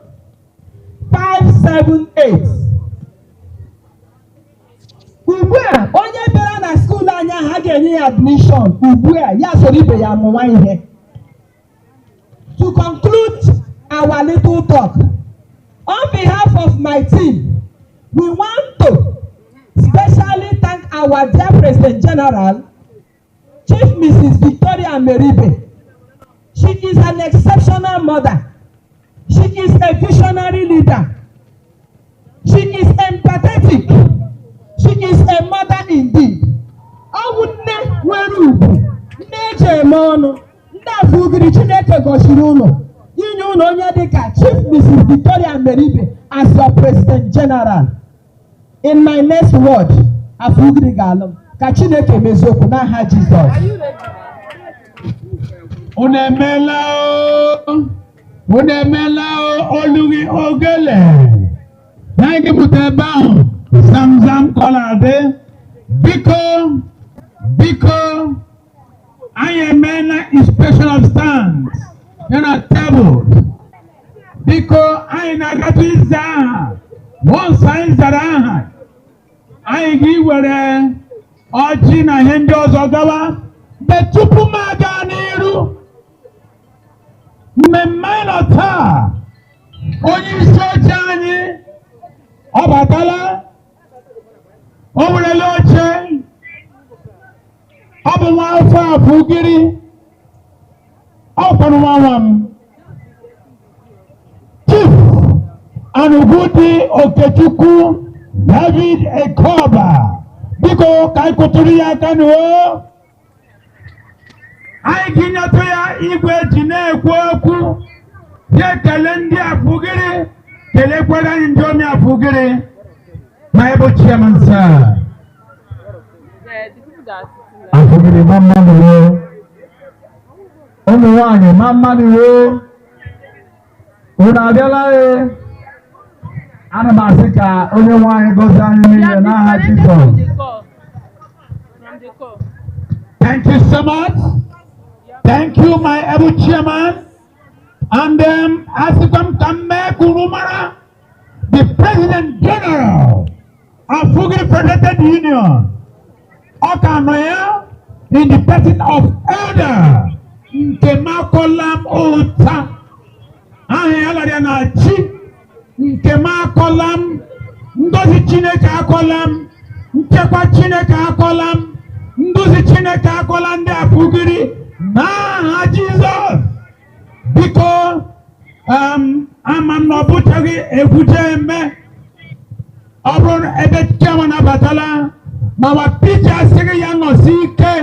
578. Ugbu a, onye bịara na school anyị ahụ, a ga-enye ya admission ugbu a, ya soro ibe ya mụwa ihe. To conclude our little talk, on behalf of my team, we want to specially thank our dear President General, Chief Mrs. Victoria Meribe. She is an exceptional mother. She is a visionary leader. She is empathetic. She is a mother indeed. Ọ bụ nne nwere ugwu, nne eji eme ọnụ. Ndị Afugiri, Chineke gọziri ụlọ inye ụlọ onye dịka Chief Mrs. Victoria Meribe as your President General. In my next word, Afugiri ga-alụ m. Ka Chineke mezie okwu n'aha Jizọs. Unu emeela o, unu emeela o, olughị ogele na anyị gịpụta ebe ahụ zamzam ka ọ na-adị. Biko, biko, anyị emeela inspection of stands ya na table. Biko, anyị na-agatụ ịza aha. Once anyị zara aha, anyị ga-iwere ọjị na ihe ndị ọzọ gawa. Mgbe tupu m aga n'iru mmemme anyị nọ taa, onye isi oche anyị ọ batala, o werela oche. Ọ bụ nwa afọ Afugiri, ọ kwara nwa nwa m, Chief Anugudi Okechukwu David Ekoba. Biko, ka anyị kụtụrụ ya aka n'o. Anyị ga-enyetụ ya igwe ji na-ekwu okwu, ya ekele ndị Afugiri, kelekwara anyị ndị omi Afugiri ma ebe chairman, sir. Afugiri, ma mmadụ woo! Ụmụ nwanyị, ma mmadụ woo! Unu abịala e! Ana m asị ka onye nwanyị gọzie anyị niile n'aha Jizọs. Thank you so much. Thank you, my able chairman. And asịkwa m ka m mee ka unu mara the President General of Afugiri Federated Union. Ọ ka nọ ya in the person of Elder Nkemakolam Ụta. Aha ya lara ya na chi Nkemakolam, ngozi Chineke akọla m, nchekwa Chineke akọla m, nduzi Chineke akọla ndị Afugiri n'aha Jizọs. Biko, ama m na ọ bụchaghị ekwuje eme. Ọ bụrụ ebe chairman abatala, ma ma Peter asịghị ya nọsi ike,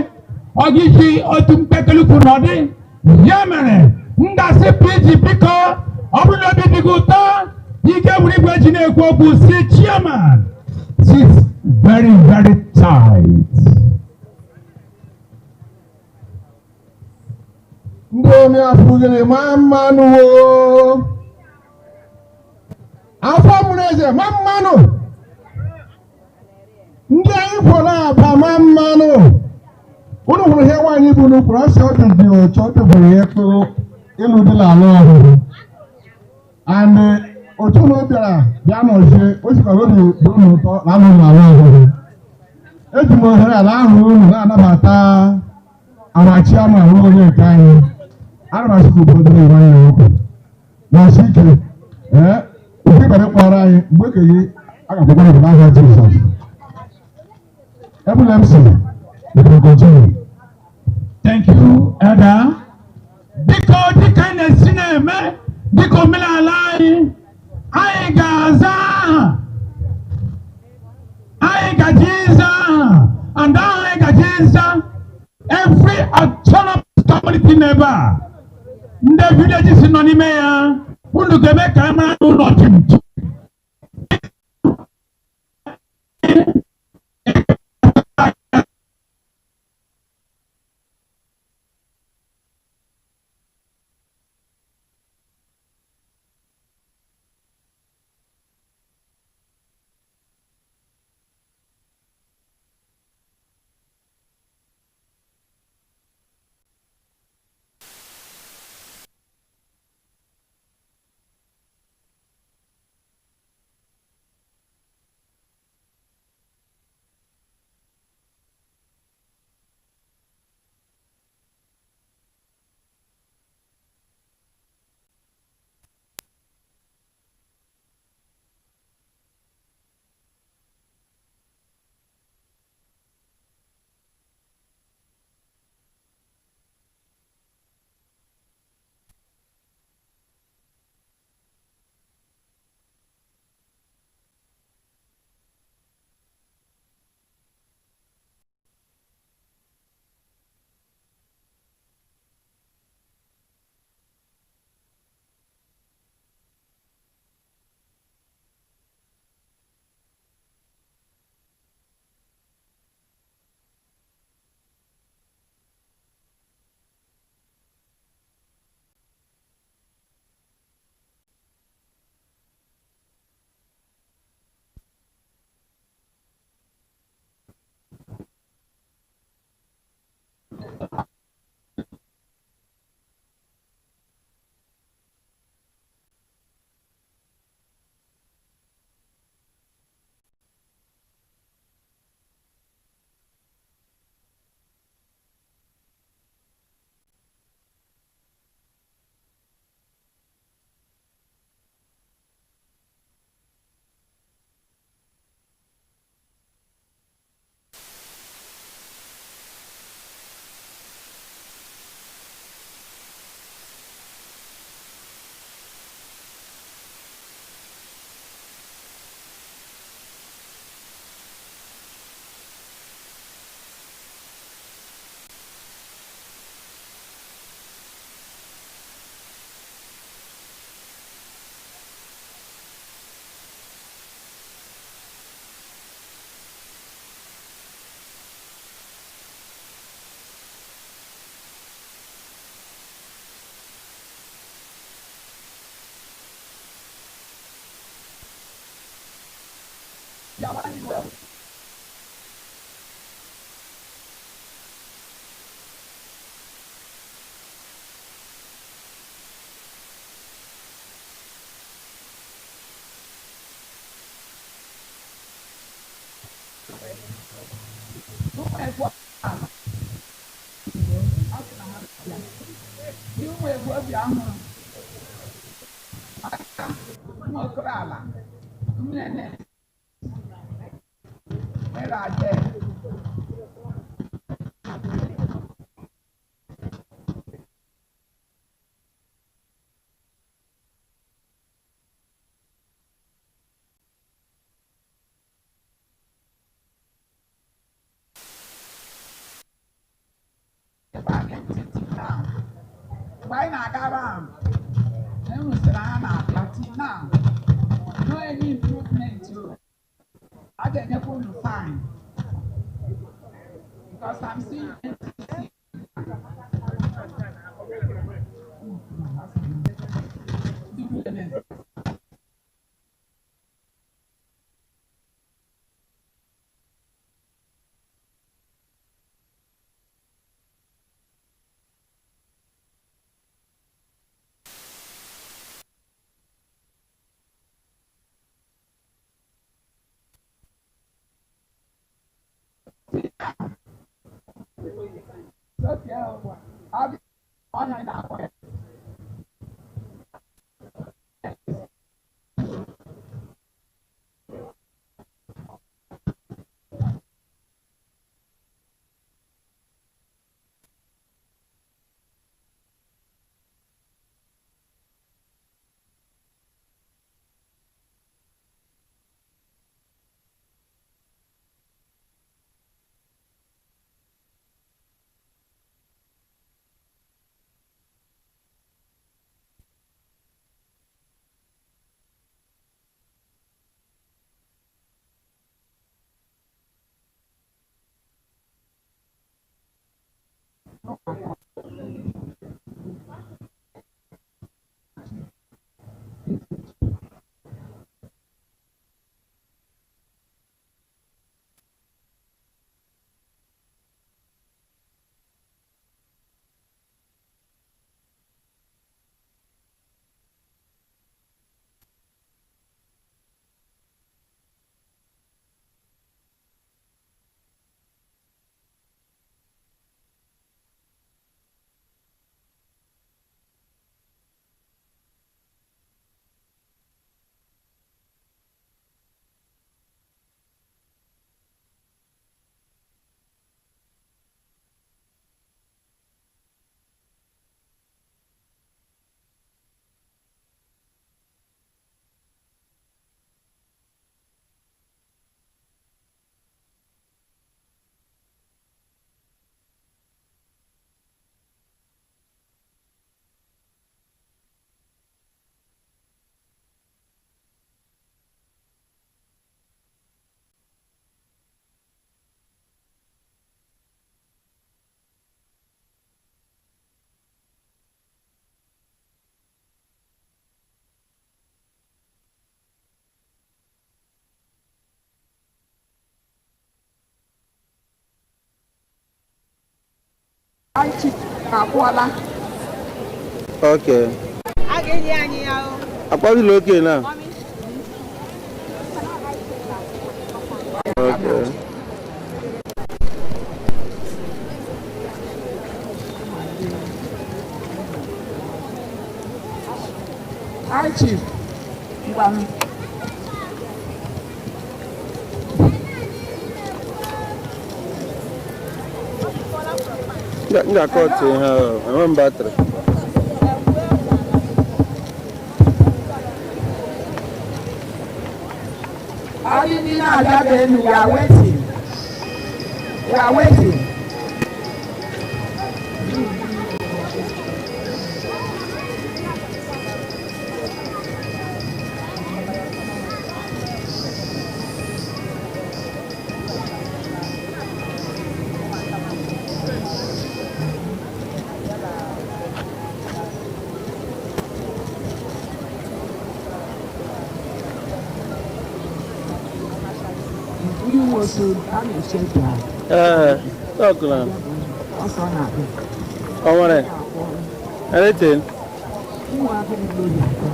ọ gị otu mkpekelukwu nọdị ya mere m ga-asị PG, biko, ọ bụrụ na obi dị gị ụtọ, ike were igwe ji na-ekwu okwu si chairman sit very very tight. Ndị omi Afugiri, ma mmanụ wo! Afọ mụrụ eze, ma mmanụ! Ndị anyị kwụrụ aba, ma mmanụ! Unu hụrụ ihe nwaanyị bụ n'ukwuru asị ọ dị otu ọ dịbụrụ ya ịkpụrụ ịlụ dị n'ala Ọhụhụ, and otu unu bịara bịa nọzie, o sikwara obi dị unu ụtọ na anụ n'ala Ọhụhụ. Eji m ohere ala ahụ unu na-anabata amachi ama ahụ onye nke anyị. Ana m asị ka udo dịrị nwanne nwoke na asị ike. Ee, ofe ịbara kpọrọ anyị mgbe ekeghị a ga-akwụkwọ gị n'aha Jizọs. Ebula m si, you can continue. Thank you, Elder. Biko, dịka anyị na-esi na-eme dịka omenala anyị, anyị ga-aza aha. Anyị gaji ịza aha, and aha anyị gaji ịza, every autonomous community n'ebe a, ndị villages nọ n'ime ya. Unu ga-eme ka a mara n'ụlọ chimchi. Mgbe anyị na-aga round, e nwesịrị ha na-abịa till now, no any improvement o. A ga-enyekwa unu fine because I'm seeing NTC. Akwụọla. Okay. A ga-enye anyị ya o. Akpọbila oke na. Okay. Hi, Chief. Ngwa m. M ga-akọtụ ihe ahụ, enwe m batrị. Ọ dị ndị na-abịabeghị, we are waiting. We are waiting. Ndị nwoke a na-eche bịa. Ee, talk na. Ọsọ na-abịa. O nwere? Anything? Ụmụ agụụ gloria atọ.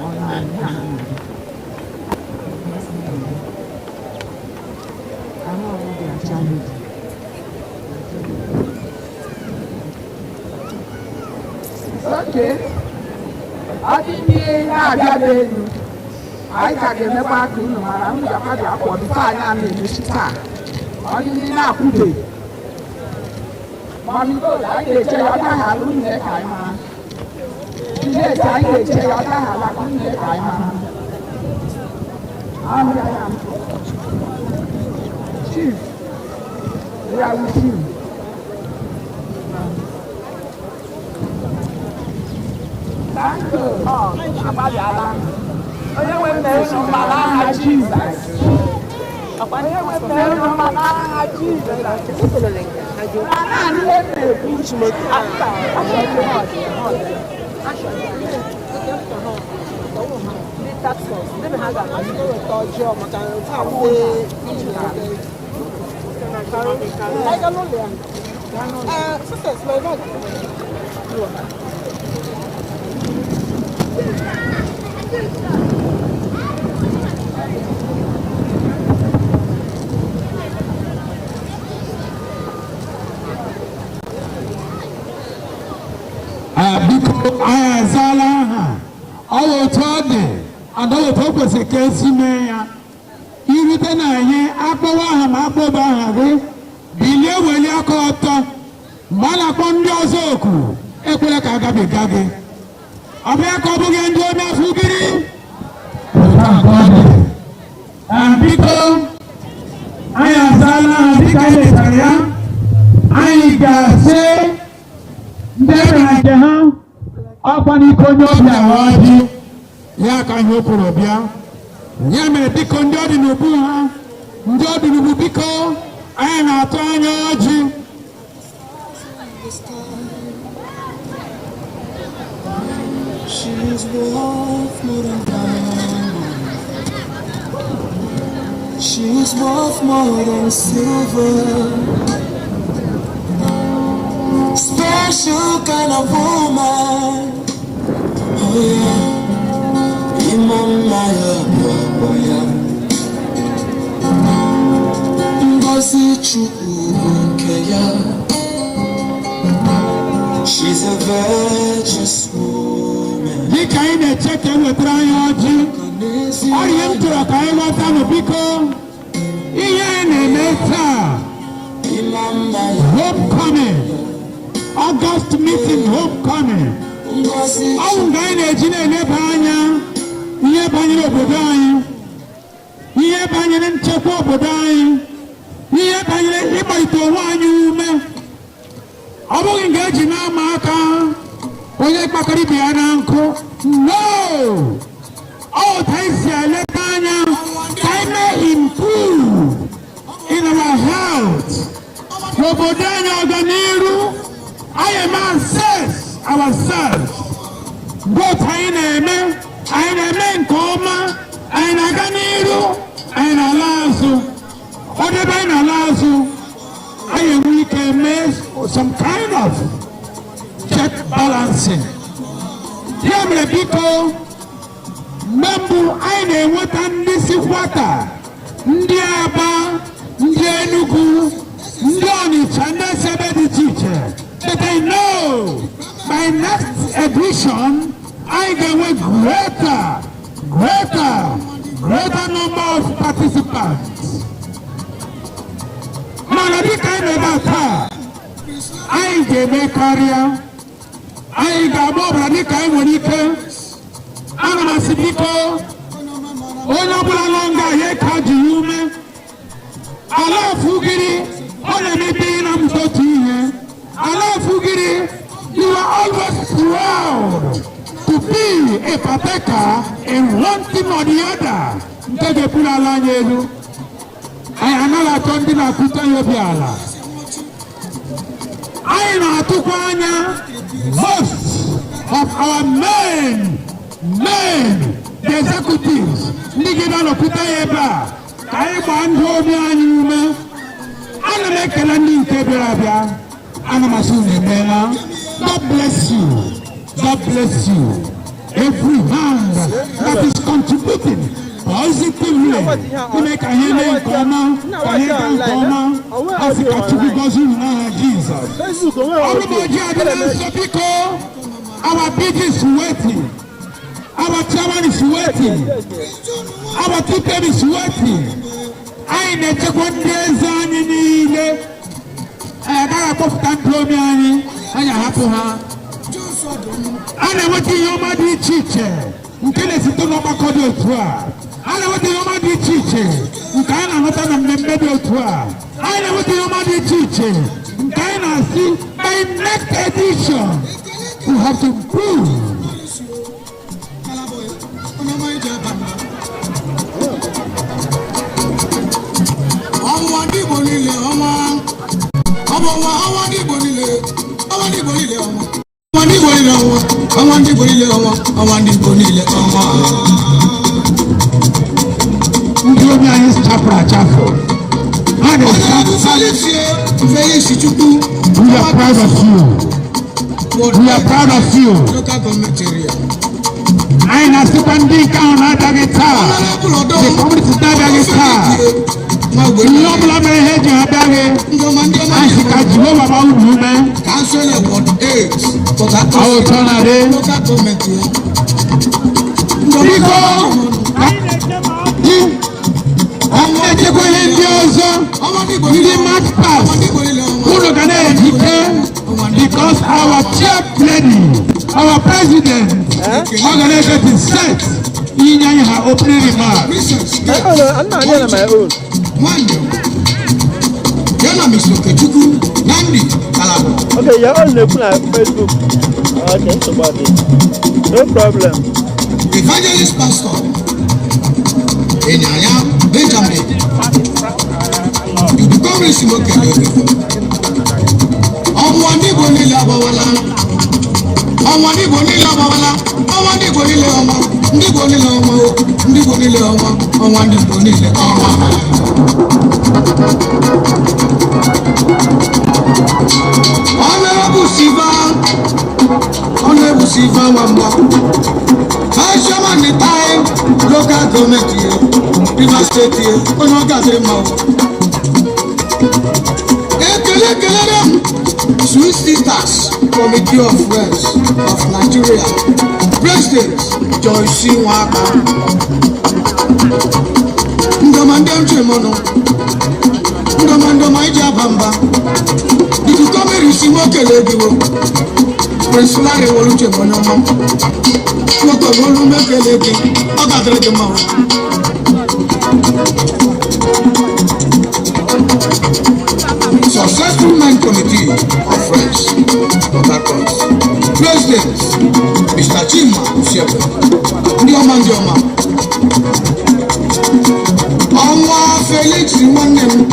Ọ na-abịa ahụ. Ahụ ọrụ dị acha n'obi. Okay. Ọ dị ndị na-abịabeghị, anyị ka ga-emekwa ka unu mara m gakwa bịa kwọ before anyị a na-emechi taa. Ọ dị ndị na-akwụbeghị. Mami Gold, anyị ga-eche ya ọ gaghị alụ nne ka anyị mara. Juliet, anyị ga-eche ya ọ gaghị ala nne ka anyị mara. Ahụya ya. Chief, we are with you. Thank you. Ọ agbalịala. Onye nwe m mere unu mma n'aha Jizọs. Onye nwe m mere unu mma n'aha Jizọs. Na naanị ihe m na-ekwu. Biko, anyị azaala aha. Ọ bụ otu ọ dị adaghị otu o kwesịrị ka esi mee ya. Irute na anyị akpọwa aha ma akpọba aha gị, bilie, welie aka ọtọ mgbe a na-akpọ ndị ọzọ oku. Ekwela ka agabiga gị. Ọ bụ ya ka ọ bụghị ndị onye afọ ugiri. Otu a ka ọ dị. Biko, anyị azaala aha dịka anyị letara ya. Anyị ga-asị ndị e mere nke ha ọkwa n'ike onye ọbịa ọjị ya ka ihe o kwuru bịa. Ya mere, biko, ndị ọ dị n'ubu ha, ndị ọ dị n'ubu, biko. Anyị na-atụ anya ọjị. She's worth more than diamond. She's worth more than silver. Special kind of woman. Oh yeah. Imama ya bụ ya. Ngozi Chukwu bụ nke ya. She's a virtuous woman. Dịka anyị na-eche ka e wetara anyị ọjị, ọrịa ihe m chọrọ ka anyị ghọta nụ, biko, ihe anyị na-eme taa, homecoming, August meeting, homecoming, ọ bụ nke anyị na-eji na-eleba anya ihe banyere obodo anyị, ihe banyere nchekwa obodo anyị, ihe banyere ịgbalite onwe anyị ume. Ọ bụghị nke eji na-ama aka onye kpakọrọ ibe ya na nkụ. No, ọ otu anyị si eleta anya ka anyị mee improve in our health n'obodo anyị, ọganiru anyị eme, assess ourselves mgbe otu anyị na-eme, anyị na-eme nke ọma, anyị na-aga n'iru, anyị na-ala azụ. Ọ debe anyị na-ala azụ, anyị enwe ike mee some kind of check balancing. Ya mere, biko, mgbe mbụ anyị na-enweta ndị si kwata, ndị Aba, ndị Enugu, ndị Ọnịcha, ndị si ebe dị iche iche, but I know by next edition anyị ga-enwe greater, greater, greater number of participants. Mana dịka anyị na-ebe a taa, anyị ga-eme karịa, anyị ga-agba ọbara dịka anyị nwere ike. Ana m asị, biko, onye ọbụla nọ nga ya ka ji ya ume ala afụgiri, ọ na-emepe ihe na mmụta otu ihe ala afụgiri. You are always proud to be a partaker in one thing or the other nke ga-eburu ala anyị elu. Anyị anaghị achọ ndị na-akụta ya obi ala. Anyị na-atụkwa anya most of our men, the executives, ndị ga-anọpụta ya ebe a ka anyị gbaa ndị obi anyị ume. Ana m ekele ndị nke bịara abịa. Ana m asị unu emeela. God bless you. God bless you. Every hand that is contributing positively ime ka ihe mee nke ọma, ka ihe gaa nke ọma, a sị ka Chukwu gọzie unu n'aha Jizọs. Facebook onwe. Ọrụ m ojii adịla nso. Biko, our PG is waiting, our chairman is waiting, our TPM is waiting. Anyị na-echekwa ndị eze anyị niile. Anyị agaghị akpọpụta ndị omi anyị, anyị ahapụ ha. A na-enweta ihe ọma dị iche iche nke na-esite n'ọgbakọ dị otu a. A na-enweta ihe ọma dị iche iche nke anyị na-anụta na mmemme dị otu a. Anyị na-enweta ihe ọma dị iche iche nke anyị na-asị, by next edition we have to improve. Ọnwa ndị Igbo niile, ọnwa, ọ bụ ọnwa, ọnwa ndị Igbo niile, ọnwa ndị Igbo niile, ọnwa, ọnwa ndị Igbo niile, ọnwa, ọnwa ndị Igbo niile, ọnwa, ọnwa ndị Igbo niile, ọnwa. Ndị obi anyị chafụrụ achafụ, ha Honorable na-esa. Felix Felix Chukwu. We are proud of you. We are proud of you. Local government area. Anyị na-asịkwa ndị nke ahụ na-abịaghị taa, Honorable Odo. the community na-abịaghị taa, ihe ọbụla mere ha eji abịaghị, Ndị ọma, ndị ọma. anyị sị ka Jehova gbaa unu ume. Council Ward 8, Port Harcourt. Ọ ụtọ na-adị. Local government area. Biko, ji anyị na-echekwa ihe ndị ọzọ, ndị march past unu ga na-ejike, because our chair lady, our president, ọ ga na-get set inye anyị ha opening remarks. Oh, no, I'm not on my own. Nwanne ya na Mr. Okechukwu Nandi Kalaba. Okay, your own na-ekwu na Facebook. Okay, nsogbu adịghị. No problem. Evangelist Pastor Enyanya Benjamin. Ikuku si m kele gị. Ọnwa ndị Igbo niile agbawala. Ọnwa ndị Igbo niile agbawala. Ọnwa ndị Igbo niile, ọnwa ndị Igbo niile, ọnwa o. Ndị Igbo niile, ọnwa, ọnwa ndị Igbo niile, ọnwa. Honorable Siva, Honorable Siva Nwamba, Chairman the time local government here, Rivers State here, onye ọ ga-adịrị mma o. Ekele kelere m Sweet Sisters Committee of Friends of Nigeria, President Joyce Nwaka. Ndọma ndị m ji mụnụ, ndọma ndọma iji aba mba. Ikuku mmiri si m okele gị o. Prince Larry Woluche m onye ọma. Nwoke olu m ekele gị, ọ ga-adịrị gị mma o. Successful Men Committee of Friends, Port Harcourt. President Mr. Chima Usiegbe. Ndị ọma, ndị ọma. Ọnwa Felix nwanne m.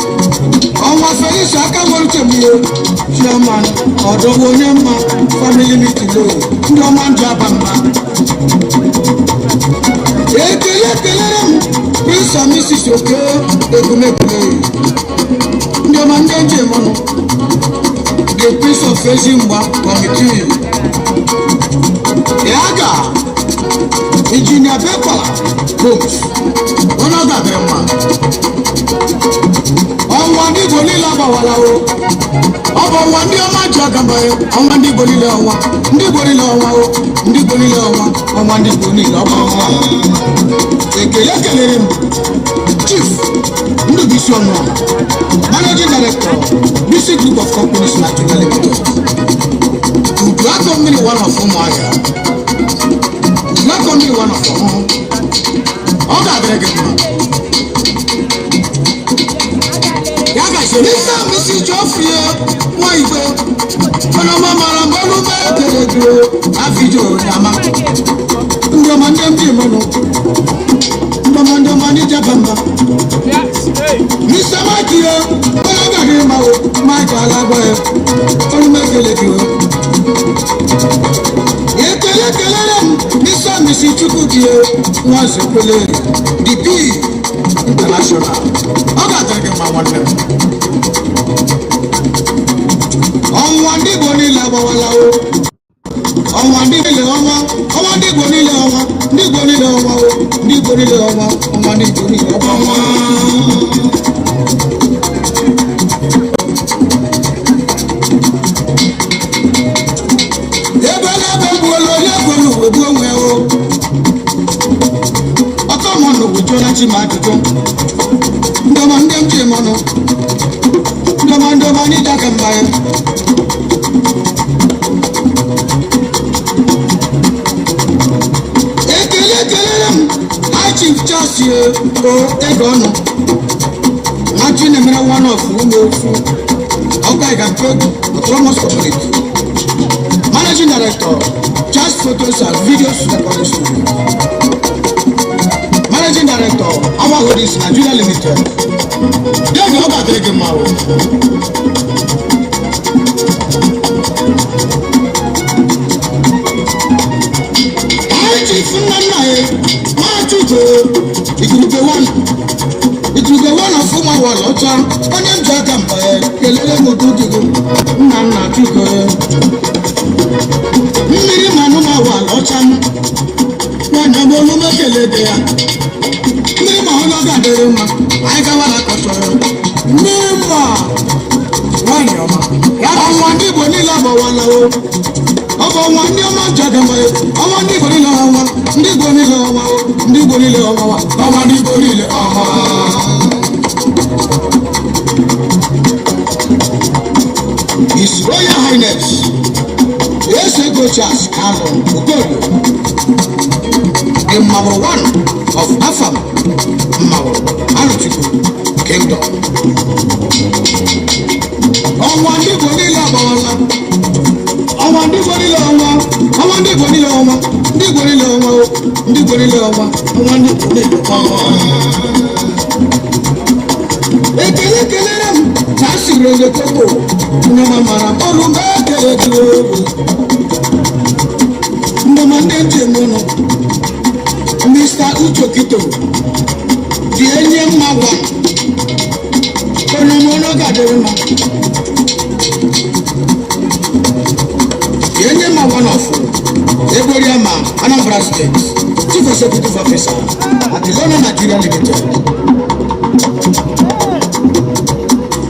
Ọnwa Felix aka nwere uche m ihe. Chairman Ọdọgbu onye mma Family Meeting o. Ndị ọma ndị aba mba. Ekele kelere m Prince and Mrs. Oke Egumekule. Ndị ọma ndị njem ọnụ. The Prince of Ezimgba Committee. Yaga Engineer Bekwala Holmes. Onye ọ ga-adịrị mma. Ọnwa ndị Igbo niile agbawala o. Ọ bụ ọnwa ndị ọma ji aga mba ya. Ọnwa ndị Igbo niile, ọnwa. Ndị Igbo niile, ọnwa o. Ndị Igbo niile, ọnwa. Ọnwa ndị Igbo niile, ọnwa ọnwa. Ekele kelere m Chief Ndubuisi Ọnụọha, Managing Director, BC Group of Companies Nigeria Limited. Udu akọ mmiri one of Ụmụahịa. Udu akọ mmiri one of Ọhụhụ. Ọ ga-adịrị gị mma. Ya gasịrị Mr. and Mrs. Geoffrey Nwaigwe. Onye ọma mara mgbe olu m ekele gị o. Afijo Onyama. Ndị ọma ndị m ji mụnụ. Ndị ọma, ndị ọma ndị jaba mba. Mr. Mike ye, onye ọ gaghị mma o, Mike alagwa ya, olu m ekele gị o. Ekele kelere m Mr. and Mrs. Chukwudi ye, Nwazekwele, the P International. Ọ ga-adịrị gị mma, nwanne m. Ọnwa ndị Igbo niile agbawala o. Ọnwa ndị niile, ọnwa, ọnwa ndị Igbo niile, ọnwa ndị Igbo niile, ọnwa o. Ndị Igbo niile, ọnwa, ọnwa ndị Igbo niile, ọnwa. Ebe n'ebe gbuola onye kwelu egbu onwe o. Ọkọ mọnụ jụọla chi ma ajụjụ. Ndọma ndị m ji mọnụ. Ndọma ndọma anyị ji aka mba ya. Ekele kelere m High Chief Charles o ego ọnụ. Nwa Chinemere one of ụmụ ofu. Ọka Igankego Autonomous Community. Managing Director, Charles Photos and Videos Recording Studio. Managing Director, Awa Holdings Nigeria Limited. Dẹ́gbẹ̀ ọ ga-adịrị gị mma o. High Chief nna nna ya, Nwachukwu, Igurube one. Igurube one of Ụmụawala ọcha, onye m ji aka mba ya, kelele m udo gị nna nna Chukwu. Mmiri ma anụmawala ọcha m, nwanne m olu m ekele gị ya. Mmiri ma onye ọ ga-adịrị mma, anyị gawara akọchọrọ. Mmiri ma nwaanyị ọma. Ọnwa ndị Igbo niile agbawala o. Ọ bụ ọnwa ndị ọma ji aga mba ya. Ọnwa ndị Igbo niile, ọnwa. Ndị Igbo niile, ọnwa o. Ndị Igbo niile, ọnwa. Ọnwa ndị Igbo niile, ọnwa. His Royal Highness Eze Gochas Kalụ Okorio, the Mmagburu one of Afam Mmagburu Arochukwu Kingdom. Ọnwa ndị Igbo niile agbawala. Ọnwa ndị Igbo niile, ọnwa. Ọnwa ndị Igbo niile, ọnwa. Ndị Igbo niile, ọnwa o. Ndị Igbo niile, ọnwa. Ọnwa ndị Igbo niile, ọnwa. Ekele kelere m Nancy Rele Koko, onye ọma mara olu mgbe ekele gị o. Ndị ọma, ndị njem ụnụ, Mr. Uche Okito dị enye mma gwa onye ọma, onye ọ ga-adịrị mma. Dị enye mma one of Egweriama, Anambra State, Chief Executive Officer at Ilona Nigeria Limited.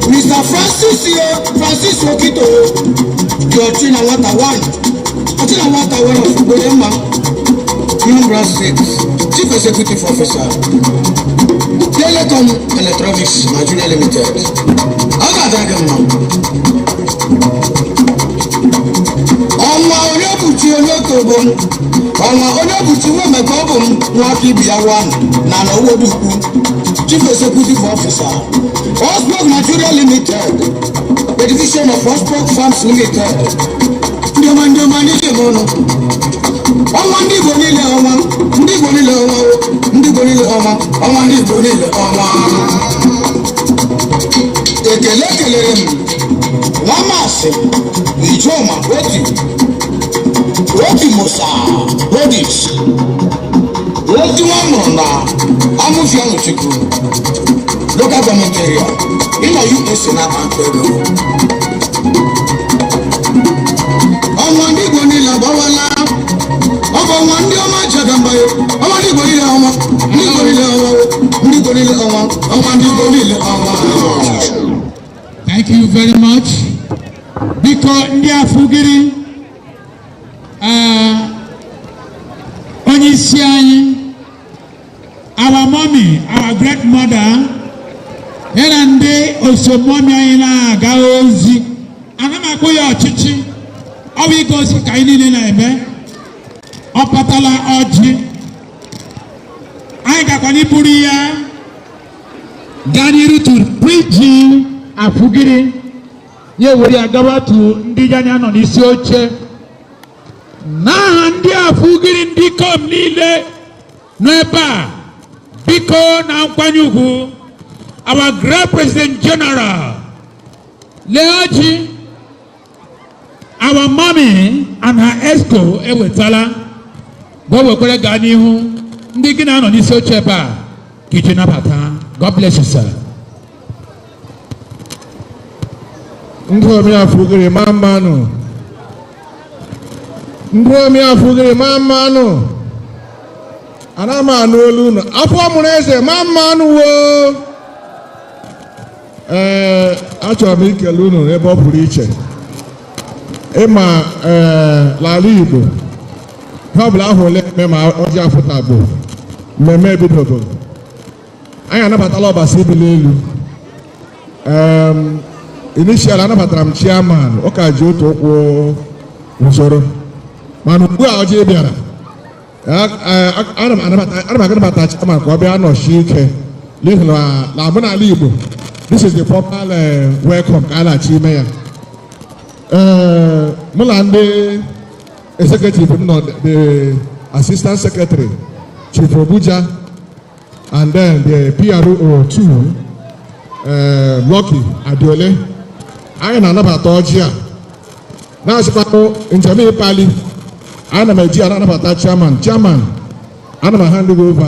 Mr. Francis yo, Francis Okito dị ọchị na nwata one, ọchị na nwata one of Ugweriama, Anambra State, Chief Executive Officer, Telecom Electronics Nigeria Limited. Ọ ga-adịrị gị mma. Ọnwa onye bụchi onye kobo m, ọnwa onye bụchi nwa maka ọ bụ m nwa aka ibi ya wa na na Owodukwu, Chief Executive Officer, Osborg Nigeria Limited, the division of Osborg Farms Limited. Ndị ọma, ndị ọma, ndị njem ọnụ. Ọnwa ndị Igbo niile, ọnwa ndị Igbo niile, ọnwa ndị Igbo niile, ọnwa, ọnwa ndị Igbo niile, ọnwa. Ekele kelere m nwa masị Ijoma Oti Oti Musa Hodis Oti, nwa mụrụ na Amụfia Nwuchukwu Local Government Area, ịnọ USA na akpa ego. Ọnwa ndị Igbo niile agbawala. Ọ bụ ọnwa ndị ọma ji aga mba. Ọnwa ndị Igbo niile, ọnwa ndị Igbo niile, ọnwa ndị Igbo niile, ọnwa, ọnwa ndị Igbo niile, ọnwa. Thank you very much. Biko, ndị Afugiri, onye isi anyị, our mommy, our great mother, ya na ndị osomọmi anyị na-aga ozi. Ana m akpụ ya ọchịchị, ọ bụ ịga ozi ka anyị niile na-eme. Ọ kpatala ọjị, anyị gakwa n'iburu ya gaa n'iru to PG Afugiri, ya ewere ya gawa tu ndị anya nọ n'isi oche. N'aha ndị Afugiri, ndị ikom niile nọ ebe a, biko, na nkwanye ugwu, our great President General, lee ọjị our mommy and her exco ewetala, gwa wekwere gaa n'ihu ndị gị na-anọ n'isi oche ebe a ka iji nabata. God bless you, sir. Ndị omi Afugiri, ma mmanụ. Ndị omi Afugiri, ma mmanụ. Ana m anụ olu unu. Afọ mụrụ eze, ma mmanụ wo. Ee, achọrọ m ikele unu n'ebe ọ pụrụ iche. Ịma ee, n'ala Igbo, ihe ọbụla ahụ ole eme ma ọjị afụtagbo, mmemme ebidogo. Anyị anabatala ọbasi ibili elu. Initial anabatara m chairman, ụka ji otu ụkwụ usoro, mana ugbu a ọjị bịara, ana m anabata chairman ka ọ bịa nọchie ike, n'ihi na na omenala Igbo, this is the proper welcome ka a na-achọ ime ya. Ee, mụ na ndị executive m nọ, the assistant secretary, Chief Obuja, and then the PRO 2, Lucky Adiole, anyị na-anabata ọjị a na-asịkwanụ njem ịkpali. Ana m eji ya na-anabata chairman. Chairman, ana m hand over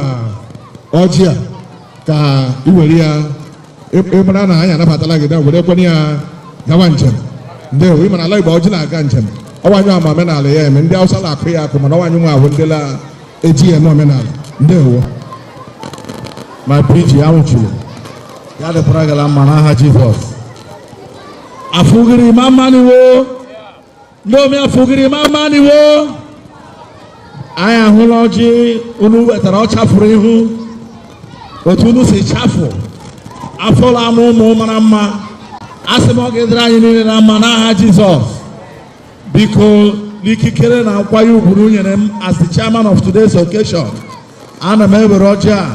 ọjị a ka ị were ya, ịmara na anyị anabatala gị, were kwenye ya gawa njem. Ndewo. Ị mara ala Igbo, ọjị na-aga njem. Ọwa anyị ama omenala ya eme. Ndị Hausa na-akụ ya akụ, mana ọwa anyị nwe ahụ ndị la-eji ya eme omenala. Ndewo. My PG anwụchiri ya dịkwara gala mma n'aha Jizọs. Afugiri, mamaniwo. Ndị omi Afugiri, mamaniwo. Anyị ahụla ọjị unu wetara. Ọ chafuru ihu otu unu si chafụ afọla ama ụmụ mara mma. Asị m, ọ ga-edere anyị niile na mma n'aha Jizọs. Biko, n'ikikere na nkwanye ugwu nyere m as the chairman of today's occasion, ana m ewere ọjị a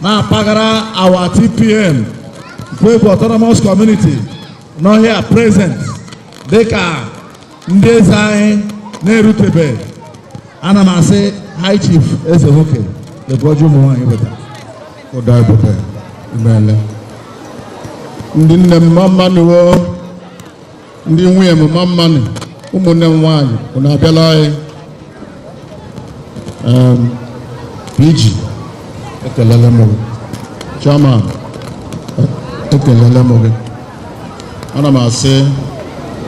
na-apagara our TPM Nkwegwu Autonomous Community n'ọhịa present, dịka ndị eze anyị na-erutebe. Ana m asị, High Chief Eze Nwoke, lekwa ọjị ụmụ nwaanyị wetara. Ụda ebube, imeela. Ndị nne m, mma mma nụ o. Ndị nwunye m, mma mma nụ. Ụmụnne m nwaanyị, unu abịala anyị. PG, ekelele m gị. Chairman, ekelele m gị. Ana m asị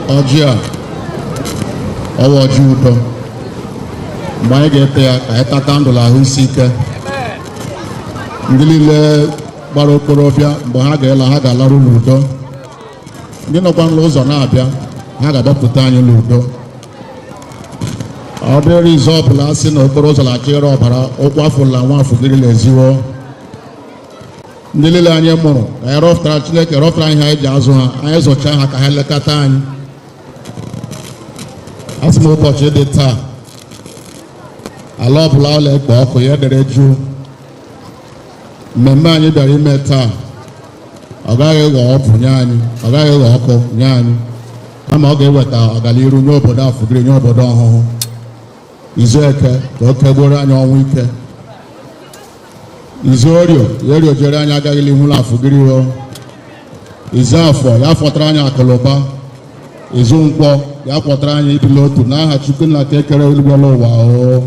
ọjị a ọwa ọjị udo. Mgbe anyị ga-ete ya, ka anyị tata ndụ na ahụ isi ike. Ndị niile gbara okorobịa, mgbe ha ga-ela, ha ga-alarụ n'udo. Ndị nọkwa n'ụzọ na-abịa, ha ga-abịapụta anyị n'udo. Ọ dịrị izu ọbụla sị na okporo ụzọ na-achọ ọbara ụkwụ afụla nwa afụgịrị eziwo. Ndị niile anyị mụrụ ka anyị rọpụtara, Chineke rọpụtara ihe anyị ji azụ ha, anyị zụchaa ha ka ha lekọta anyị. Asị m, ụbọchị dị taa, ala ọbụla ọla ekpo ọkụ ya dere jụụ. Mmemme anyị bịara ime taa, ọ gaghị ịghọ ọkụ nye anyị, ọ gaghị ịghọ ọkụ nye anyị, kama ọ ga-eweta ọganiru nye obodo Afụgịrị, nye obodo Ọhụhụ. Izu Eke ka o kegboro anyị ọnwụ ike, izu Orio ya eriojere anyị agaghị ihu na Afụgịrị o, izu Afọ ya fọtara anyị akụlụba, izu Nkwọ ya fọtara anyị ibili otu, n'aha Chukwu nna ka ekere eluigwe n'ụwa o.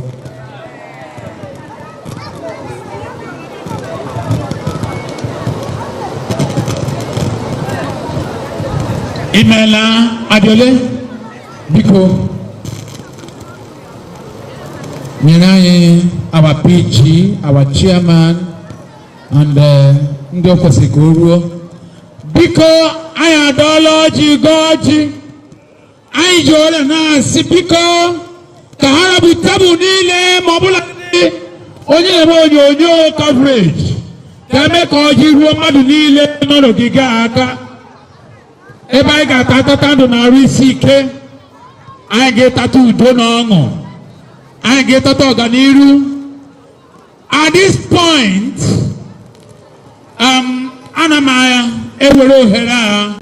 Imeela, Abiole. Biko nyere anyị our PG, our chairman and ndị o kwesịrị ka o ruo. Biko, anyị adọọla ọjị, gọọ ọjị. Anyị ji ole na-asị, biko, ka ha rabụ tebụl niile, ma ọ bụla ndị onye na-eme onyonyo coverage, ka eme ka ọjị ruo mmadụ niile nọ n'ogige a aka, ebe anyị ga-ata atata ndụ na arụ isi ike, anyị ga-etata udo na ọṅụ, anyị ga-etata ọganiru. At this point, ana m anya ewere ohere a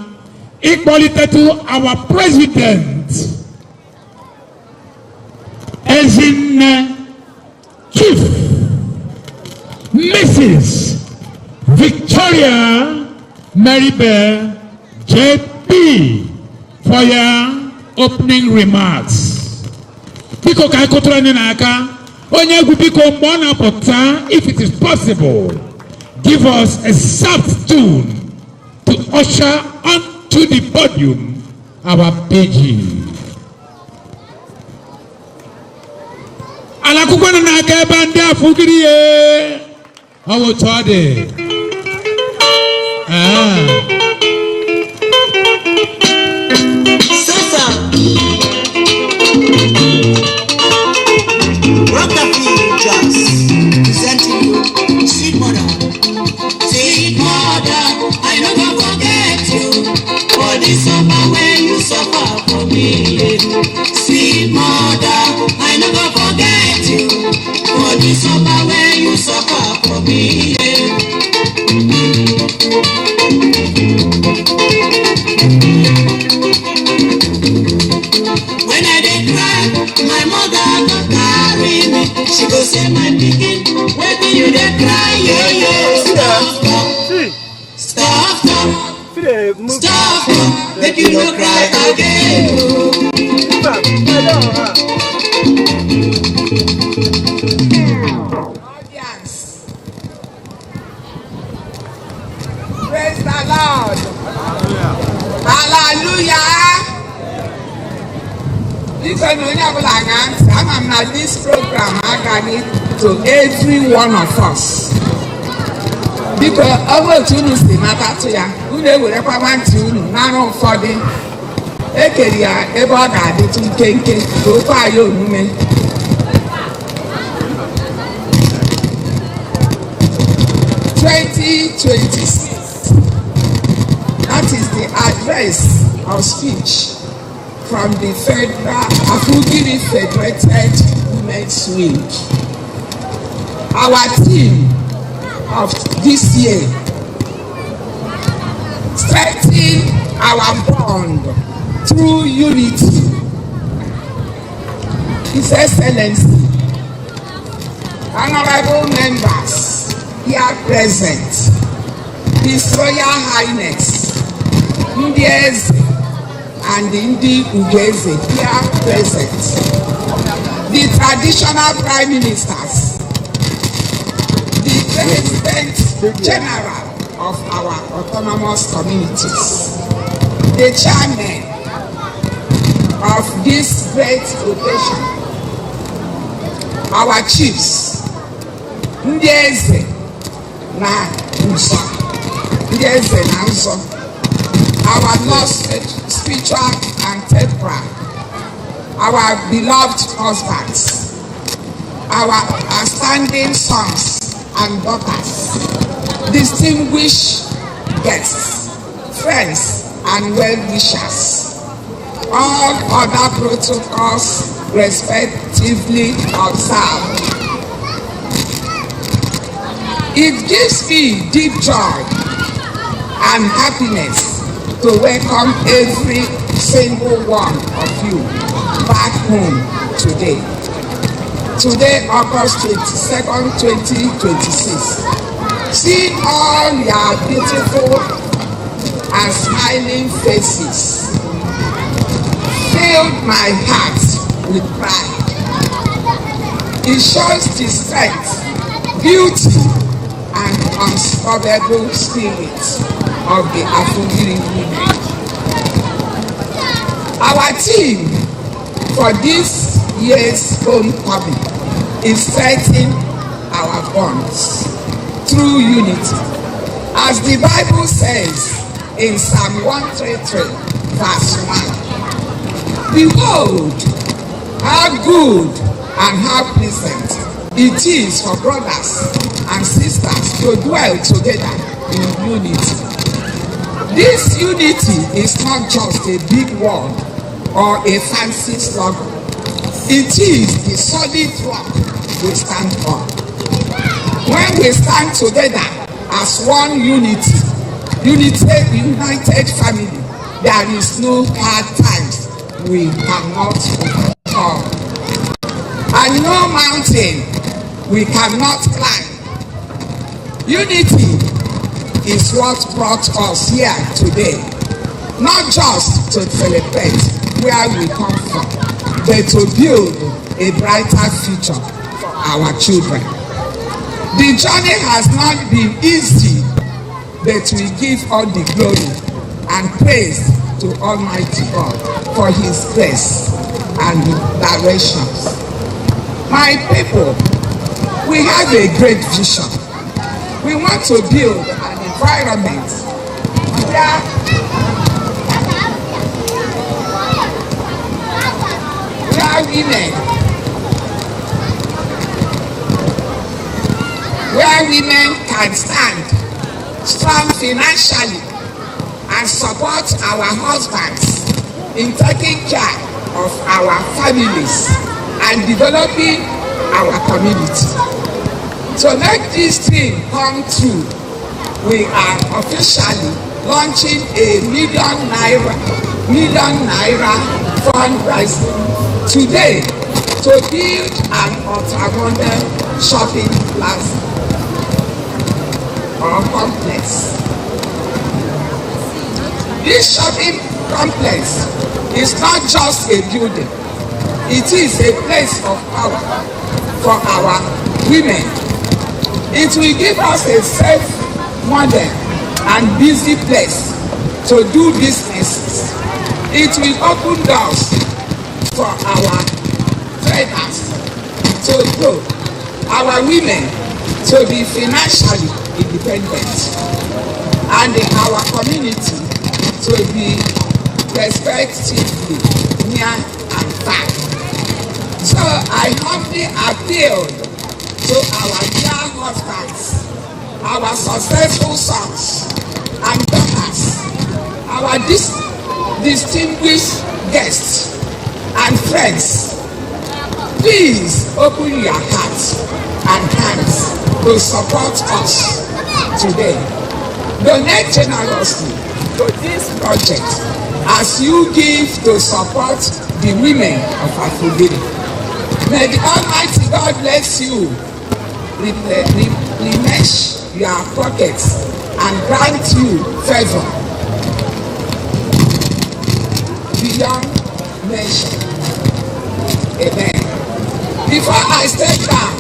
ịkpọlitetụ our president, Ezinne Chief Mrs. Victoria Meribe JP, for your opening remarks. Biko, ka anyị kụtụrụ anyị n'aka. Onye egwu, biko, mgbe ọ na-apụta, if it is possible, give us a soft tune to usher onto the podium our PG. Ala akwụkwọ nọ n'aka ebe ndị Afụgịrị ya ọ bụ otu ọ dị. Ah. Sasa Rockabilly Jazz presenting you Sweet Mother. Sweet Mother, I no go forget you for the suffer when you suffer for me. Sweet Mother, I no go forget you for the suffer when you suffer for me. When I dey cry, my mother go carry me. She go say, "My pikin, wetin you dey cry, yo yo? Stop, stop, stop, stop, stop, make you no cry again." Oh. Audience. Praise the Lord. Hallelujah. Biko na onye ọbụla ṅaa ntị, ama m na this program agaghị to every one of us. Biko, ọ bụ otu unu si natatụ ya, unu ewerekwa ntị unu nara ụfọdụ. Ekere ya ebe ọ ga-adịtụ nkenke ka o kwe anyị omume. 2026. That is the address of speech from the Federal Afugiri Federated Women's Wing. Our theme of this year, strengthen our bond through unity. His Excellency, honorable members here present, His Royal Highness, Ndị eze and ndị Ugeze here present, the traditional prime ministers, the president general of our autonomous communities, the chairman of this great occasion, our chiefs, ndị eze na nzọ, ndị eze na nzọ, our Lord spiritual and temporal, our beloved husbands, our outstanding sons and daughters, distinguished guests, friends, and well-wishers, all other protocols respectively observed. It gives me deep joy and happiness to welcome every single one of you back home today. Today, August 22nd, 2026. Seeing all your beautiful and smiling faces filled my heart with pride. It shows the strength, beauty, and unstoppable spirit of the Afugiri women. Our theme for this year's homecoming is strengthening our bonds through unity. As the Bible says in Psalm 133, verse 1, "Behold, how good and how pleasant it is for brothers and sisters to dwell together in unity." This unity is not just a big word or a fancy slogan. It is the solid rock we stand on. When we stand together as one united family, there is no hard times we cannot overcome and no mountain we cannot climb. Unity is what brought us here today, not just to celebrate where we come from, but to build a brighter future for our children. The journey has not been easy, but we give all the glory and praise to Almighty God for His grace and directions. My people, we have a great vision. We want to build an environment where women can stand strong financially and support our husbands in taking care of our families and developing our community. To make this dream come true, we are officially launching a million naira fundraising today to build an ultra-modern shopping plaza or complex. This shopping complex is not just a building, it is a place of power for our women. It will give us a safe, modern, and busy place to do businesses. It will open doors for our traders to grow, our women to be financially independent, and our community to be respectively near and far. So I humbly appeal to our dear husbands, our successful sons and daughters, our distinguished guests and friends. Please open your hearts and hands to support us today. Donate generously to this project as you give to support the women of Afugiri. May the Almighty God bless you, replenish your pockets, and grant you favor. young nation. Amen. Before I step down,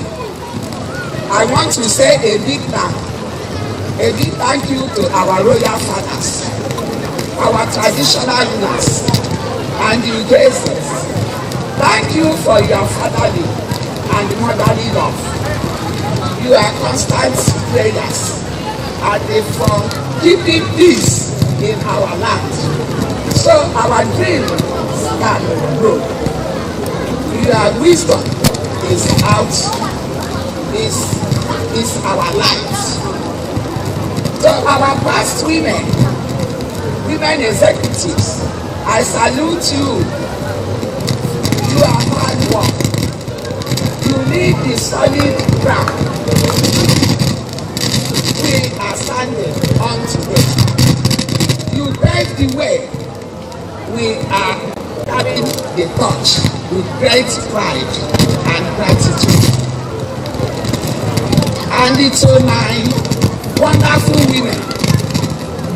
I want to say a big thank you to our royal fathers, our traditional rulers, and the Ugezes. Thank you for your fatherly and motherly love. Your constant prayers and for keeping peace in our land so our dreams can grow. Your wisdom is our light. To our past women, women executives, I salute you. You are hard work. You lead the solid ground we are standing on today. You pave the way. We are carrying the torch with great pride and gratitude. And to my wonderful women,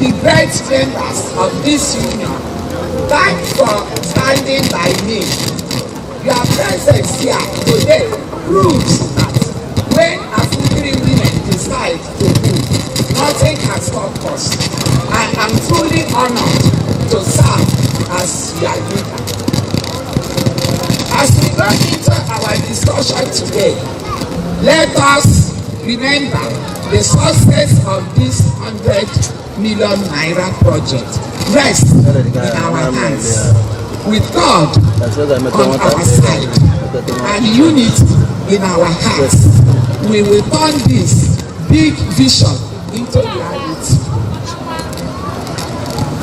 the great members of this union, thank for standing by me. Your presence here today proves that when Afugiri women decide to move, nothing can stop us. I am truly honored to serve as your leader. As we go into our discussion today, let us remember the success of this ₦100 million project rests in our hands. With God on our side and unity in our hearts, we will turn this big vision into reality.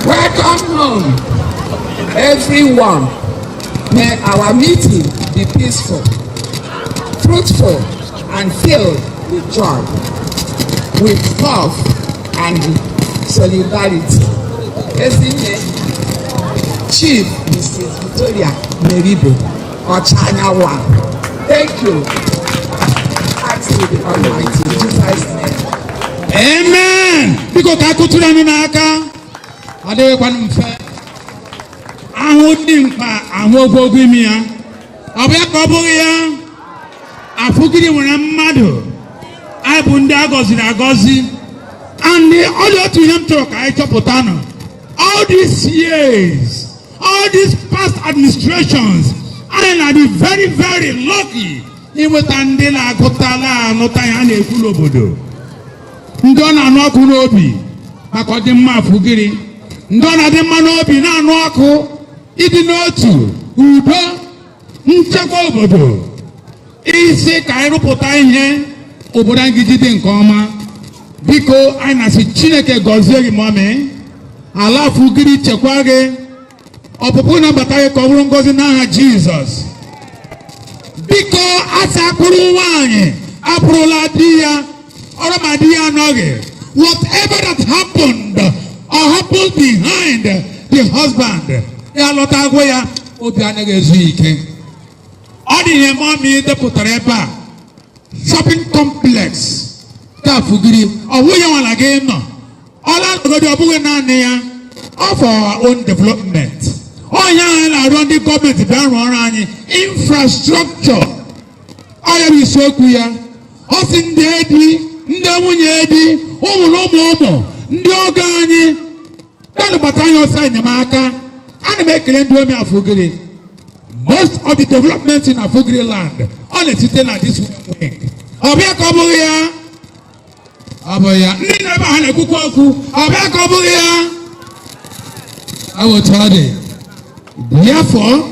Welcome home, everyone. May our meeting be peaceful, fruitful, and filled with joy, with love and solidarity. Ezinne Chief Mrs. Victoria Meribe Ochanyawa. Thank you. Thanks to the Almighty. In Jesus' name. Amen. Biko, ka akụtụrụ anyị n'aka. Adịghịkwanụ mfe ahụ dị mkpa ahụ ogologo imi ya. Ọ bụ ya ka ọ bụghị ya. Afụgiri nwere mmadụ. Anyị bụ ndị a gọziri agọzi. And ọ dị otu ihe m chọrọ ka anyị chọpụta nọ. All these years, all these past administrations, anyị na-adị very, very lucky inweta ndị na-agụtala anụta ya na-ekwu n'obodo, ndị ọ na-anụ ọkụ n'obi maka ọdịmma Afụgiri, ndị ọ na-adị mma n'obi na-anụ ọkụ ịdị n'otu, udo, nchekwa obodo, isi ka anyị rụpụta ihe obodo anyị jide nke ọma. Biko, anyị na-asị Chineke gọzie gị, mummy. Ala Afụgiri chekwa gị, ọpụpụ na mbata gị ka ọ bụrụ ngọzi n'aha Jizọs. Biko, asa akpụrụ nwaanyị abụrụla di ya ọrụ ma di ya anọghị. Whatever that happened or happened behind the husband, ya lọta agwụ ya, obi anaghị ezu ike. Ọ dị ihe mummy depụtara ebe a, shopping complex ka Afụgiri. Ọ bụghị nwala gị nọ ọla nọgodi, ọ bụghị naanị ya, ọ for our own development. Onye anyị na-arịọ ndị gọọmenti bịa rụọ ọrụ anyị infrastructure. Ọ ya bụ isiokwu ya. Ọ sị ndị edi, ndị nwunye di, ụmụ na ụmụ ụmụ, ndị ọgọ anyị bịanụ gbata anyị ọsọ enyemaka. Ana m ekele ndị omi Afụgiri. Most of the development in Afugiri land, ọ na-esite na this wing. Ọ bịa ka ọ bụghị ya? Ọ bụ ya. Ndị na-ebe ha na-ekwukwa okwu. Ọ bịa ka ọ bụghị ya? Ọ bụ otu ọ dị. Therefore,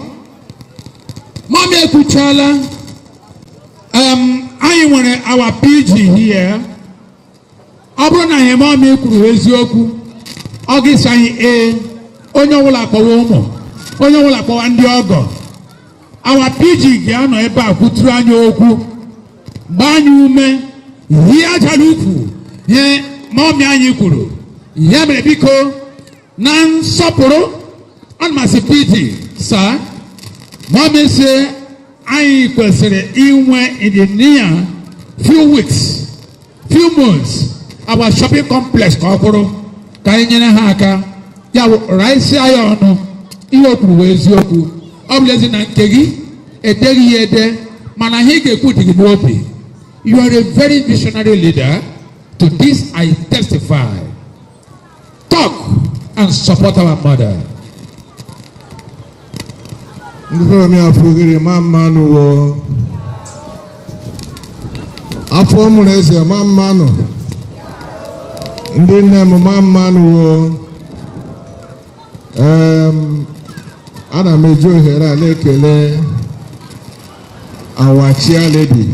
mummy ekwuchala. Anyị nwere our PG here. Ọ bụrụ na ihe mummy kwuru eziokwu, ọ gị anyị ee, onye ọbụla kpọwa ụmụ, onye ọbụla kpọwa ndị ọgọ. Our PG ga-anọ ebe a kwuturu anyị okwu, gbaa anyị ume, hie aja n'ukwu ihe mummy anyị kwuru. Ya mere, biko, na nsọpụrụ, ana m asị PG sir, mummy sị anyị kwesịrị inwe in the near few weeks, few months, our shopping complex ka ọ kwụrụ, ka anyị nyere ha aka. Ya bụ raisia ya ọnụ. Ihe o kwuru wee eziokwu. Ọ bụ ezi na nke gị edeghị ya ede, mana ihe ị ga-ekwu dị gị n'obi. You are a very visionary leader. To this I testify. Talk and support our mother. Ndị be Afugiri, ma mmanụ wo. Afọ mụrụ eze, ma mmanụ. Ndị nne m, ma mmanụ wo. Ana m eji ohere a na-ekele our chair lady,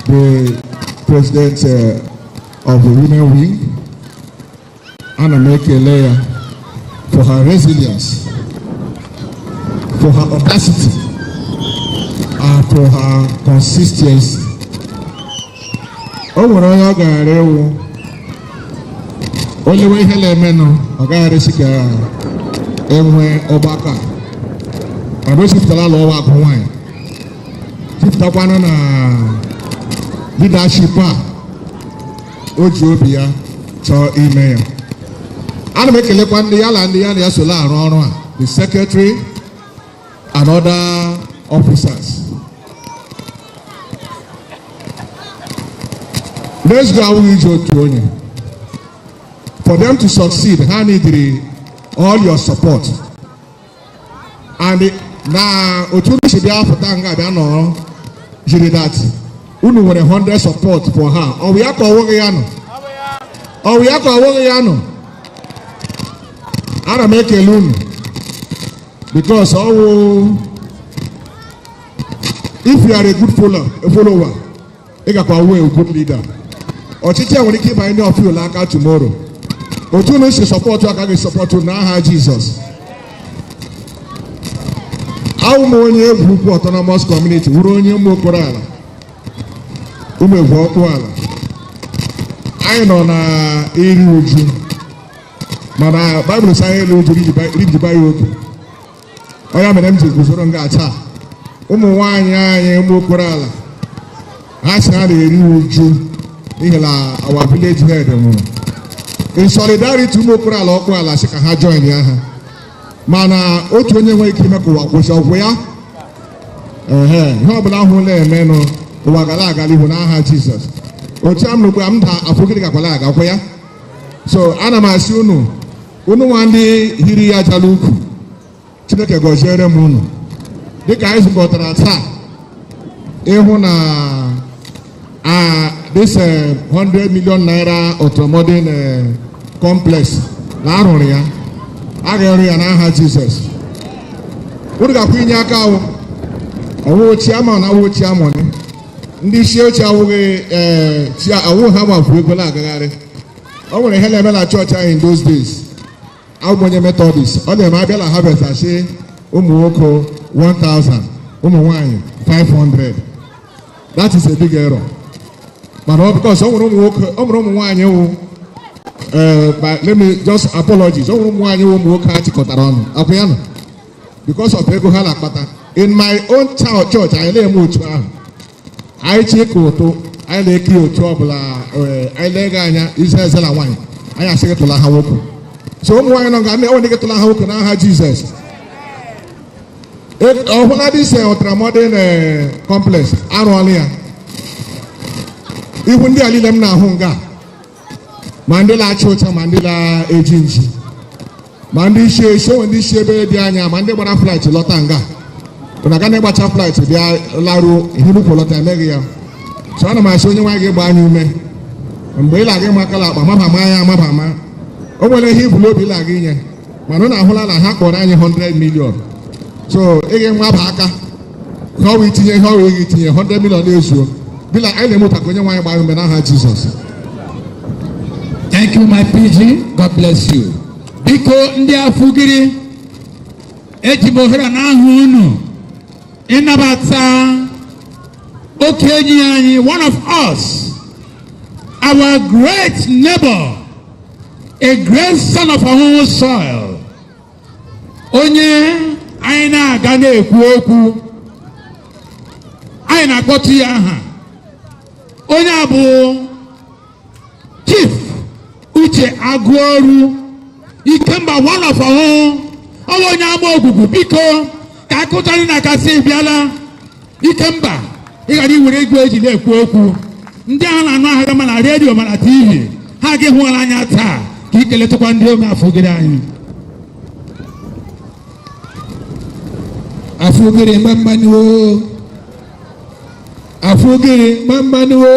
the president of the women wing. Ana m ekele ya for her resilience, for her audacity and for her consistency. O nwere onye ọ gaghara ịwụ o lewe ihe na-emenụ, ọ gagharịsị ka enwe ọgbakọ a, mana o chipụtara ala ọwa akụ nwaanyị, chipụtakwanụ na leadership a o ji obi ya chọọ ime ya. Ana m ekelekwa ndị ya na ndị ya na ya so arụ ọrụ a, the secretary and other officers. Let's go. Awụghị ije otu onye. For them to succeed, ha need all your support. And na otu unu si bịa pụta nga bịa nọrọ jiri that unu nwere 100 support for her. Ọ bụ ya ka ọ wụghị ya nọ? Ọ bụ ya ka ọ wụghị ya nọ? Ana m ekele unu because ọwụ if you are a good follower, ị gakwa wụ a good leader. Ọchịchị a nwere ike ịbanye ndị ọfịụlụ aka tomorrow. Otu unu si support aka gị support n'aha Jizọs. Awụ m onye egwu ukwu autonomous community, wụrụ onye ụmụ okoro ala, ụmụ egwu ọkpụ ala. Anyị nọ na iri uju, mana Baịbụl sị anyị eri uju rijiba ya oge. Ọ ya mere m ji guzoro nga taa. Ụmụ nwaanyị anyị, ụmụ okoro ala, ha si ha na-eri uju n'ihi na our village head nwụrụ. In solidarity, ụmụ okoro ala ọkpụ ala sị ka ha join ya ha, mana otu onye nwere ike ime ka ụwa kwụsị ọgwụ ya. Ehe, ihe ọbụla hụla emenụ, ụwa gara agala ihu n'aha Jizọs. Otu a m nụkwa m da Afugiri gakwala agakwa ya. So ana m asị unu, unu nwa ndị hiri ya jala ukwu, Chineke gọziere m unu dịka anyị zukọtara taa ịhụ na this 100 million naira ultramodern complex na arụrụ ya, a ga-eru ya n'aha Jizọs. Unu gakwa inye aka ahụ ọwụ chairman, awụ chairman, ndị isi oche awụghị ee awụ ha mafu ego na-agagharị. O nwere ihe na-eme na chọọchị anyị in those days. Awụ onye Methodist. Ọ na-eme abịa na harvest, asị ụmụ nwoke 1000, ụmụ nwanyị 500. That is a big error, mana ọ because o nwere ụmụ nwoke, o nwere ụmụ nwaanyị wụ but let me just apologize, o nwere ụmụ nwaanyị wụ ụmụ nwoke ha chịkọtara ọnụ akwụ ya nọ because of ego ha na-akpata. In my own church, anyị na-eme otu ahụ. Anyị chi ka ụtụ anyị na-eke otu ọbụla, anyị na-ege anya ize eze na nwaanyị, anyị asị gị tụla ha nwoke. So ụmụ nwaanyị nọ nga enwere ike tụla ha nwoke n'aha Jizọs. Ọhụla this ultramodern complex arụọla ya. Ihu ndị a niile m na-ahụ nga, ma ndị na-acha ụcha, ma ndị na-eji nji, ma ndị isi esi onwe, ndị isi ebe dị anya, ma ndị gbara flight lọta nga na aga na-ịgbacha flight bịa laruo ihe nnukwu lọta, emeghị ya. So ana m asị onye nwaanyị gị gbaa anya ume mgbe ị na-aga ịma akala akpa maba ma ya amaba ma o nwere ihe ibulu obi na-aga inye, mana ọ na-ahụla na ha kpọrọ anyị 100 million. So ị ga-enwaba aka ka ọ wee itinye ihe ọ wee itinye 100 million ezuo bila anyị na-emụta ka onye nwaanyị gbaa ume n'aha Jizọs. Thank you, my PG. God bless you. Biko, ndị Afugiri, eji m ohere n'aha unu ịnabata oke enyi anyị, one of us, our great neighbor, a great son of our own soil, onye anyị na-aga na-ekwu okwu, anyị na-akpọtụ ya aha. Onye a bụ Chief Uche Agụọrụ Ikemba, one of our own. Ọ bụ onye ama ogwugwu. Biko, ka akụtarị na kasị bịala Ikemba, ị ghara iwere ego eji na-ekwu okwu. Ndị ahụ na-anụ ahụ ma na redio ma na TV ha ga hụla anya taa, ka ị keletụkwa ndị ome Afugiri anyị. Afugiri mammanuwo, Afugiri mammanuwo,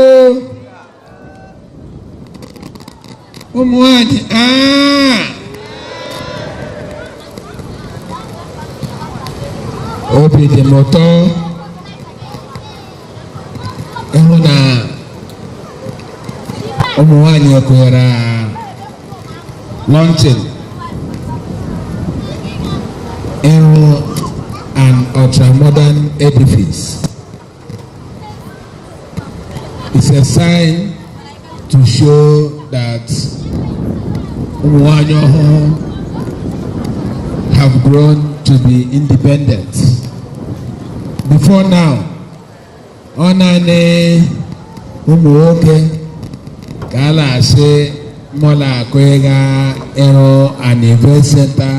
ụmụ nwanyị aa, obi dị m ụtọ ịhụ na ụmụ nwanyị kụnyere launching ịrụ an ultra-modern edifice. It's a sign to show that ụmụ nwanyị ọhụrụ have grown to be independent. Before now, ọ naanị ụmụ nwoke ka a na-asị mọla akụ ịga ịrụ an event center,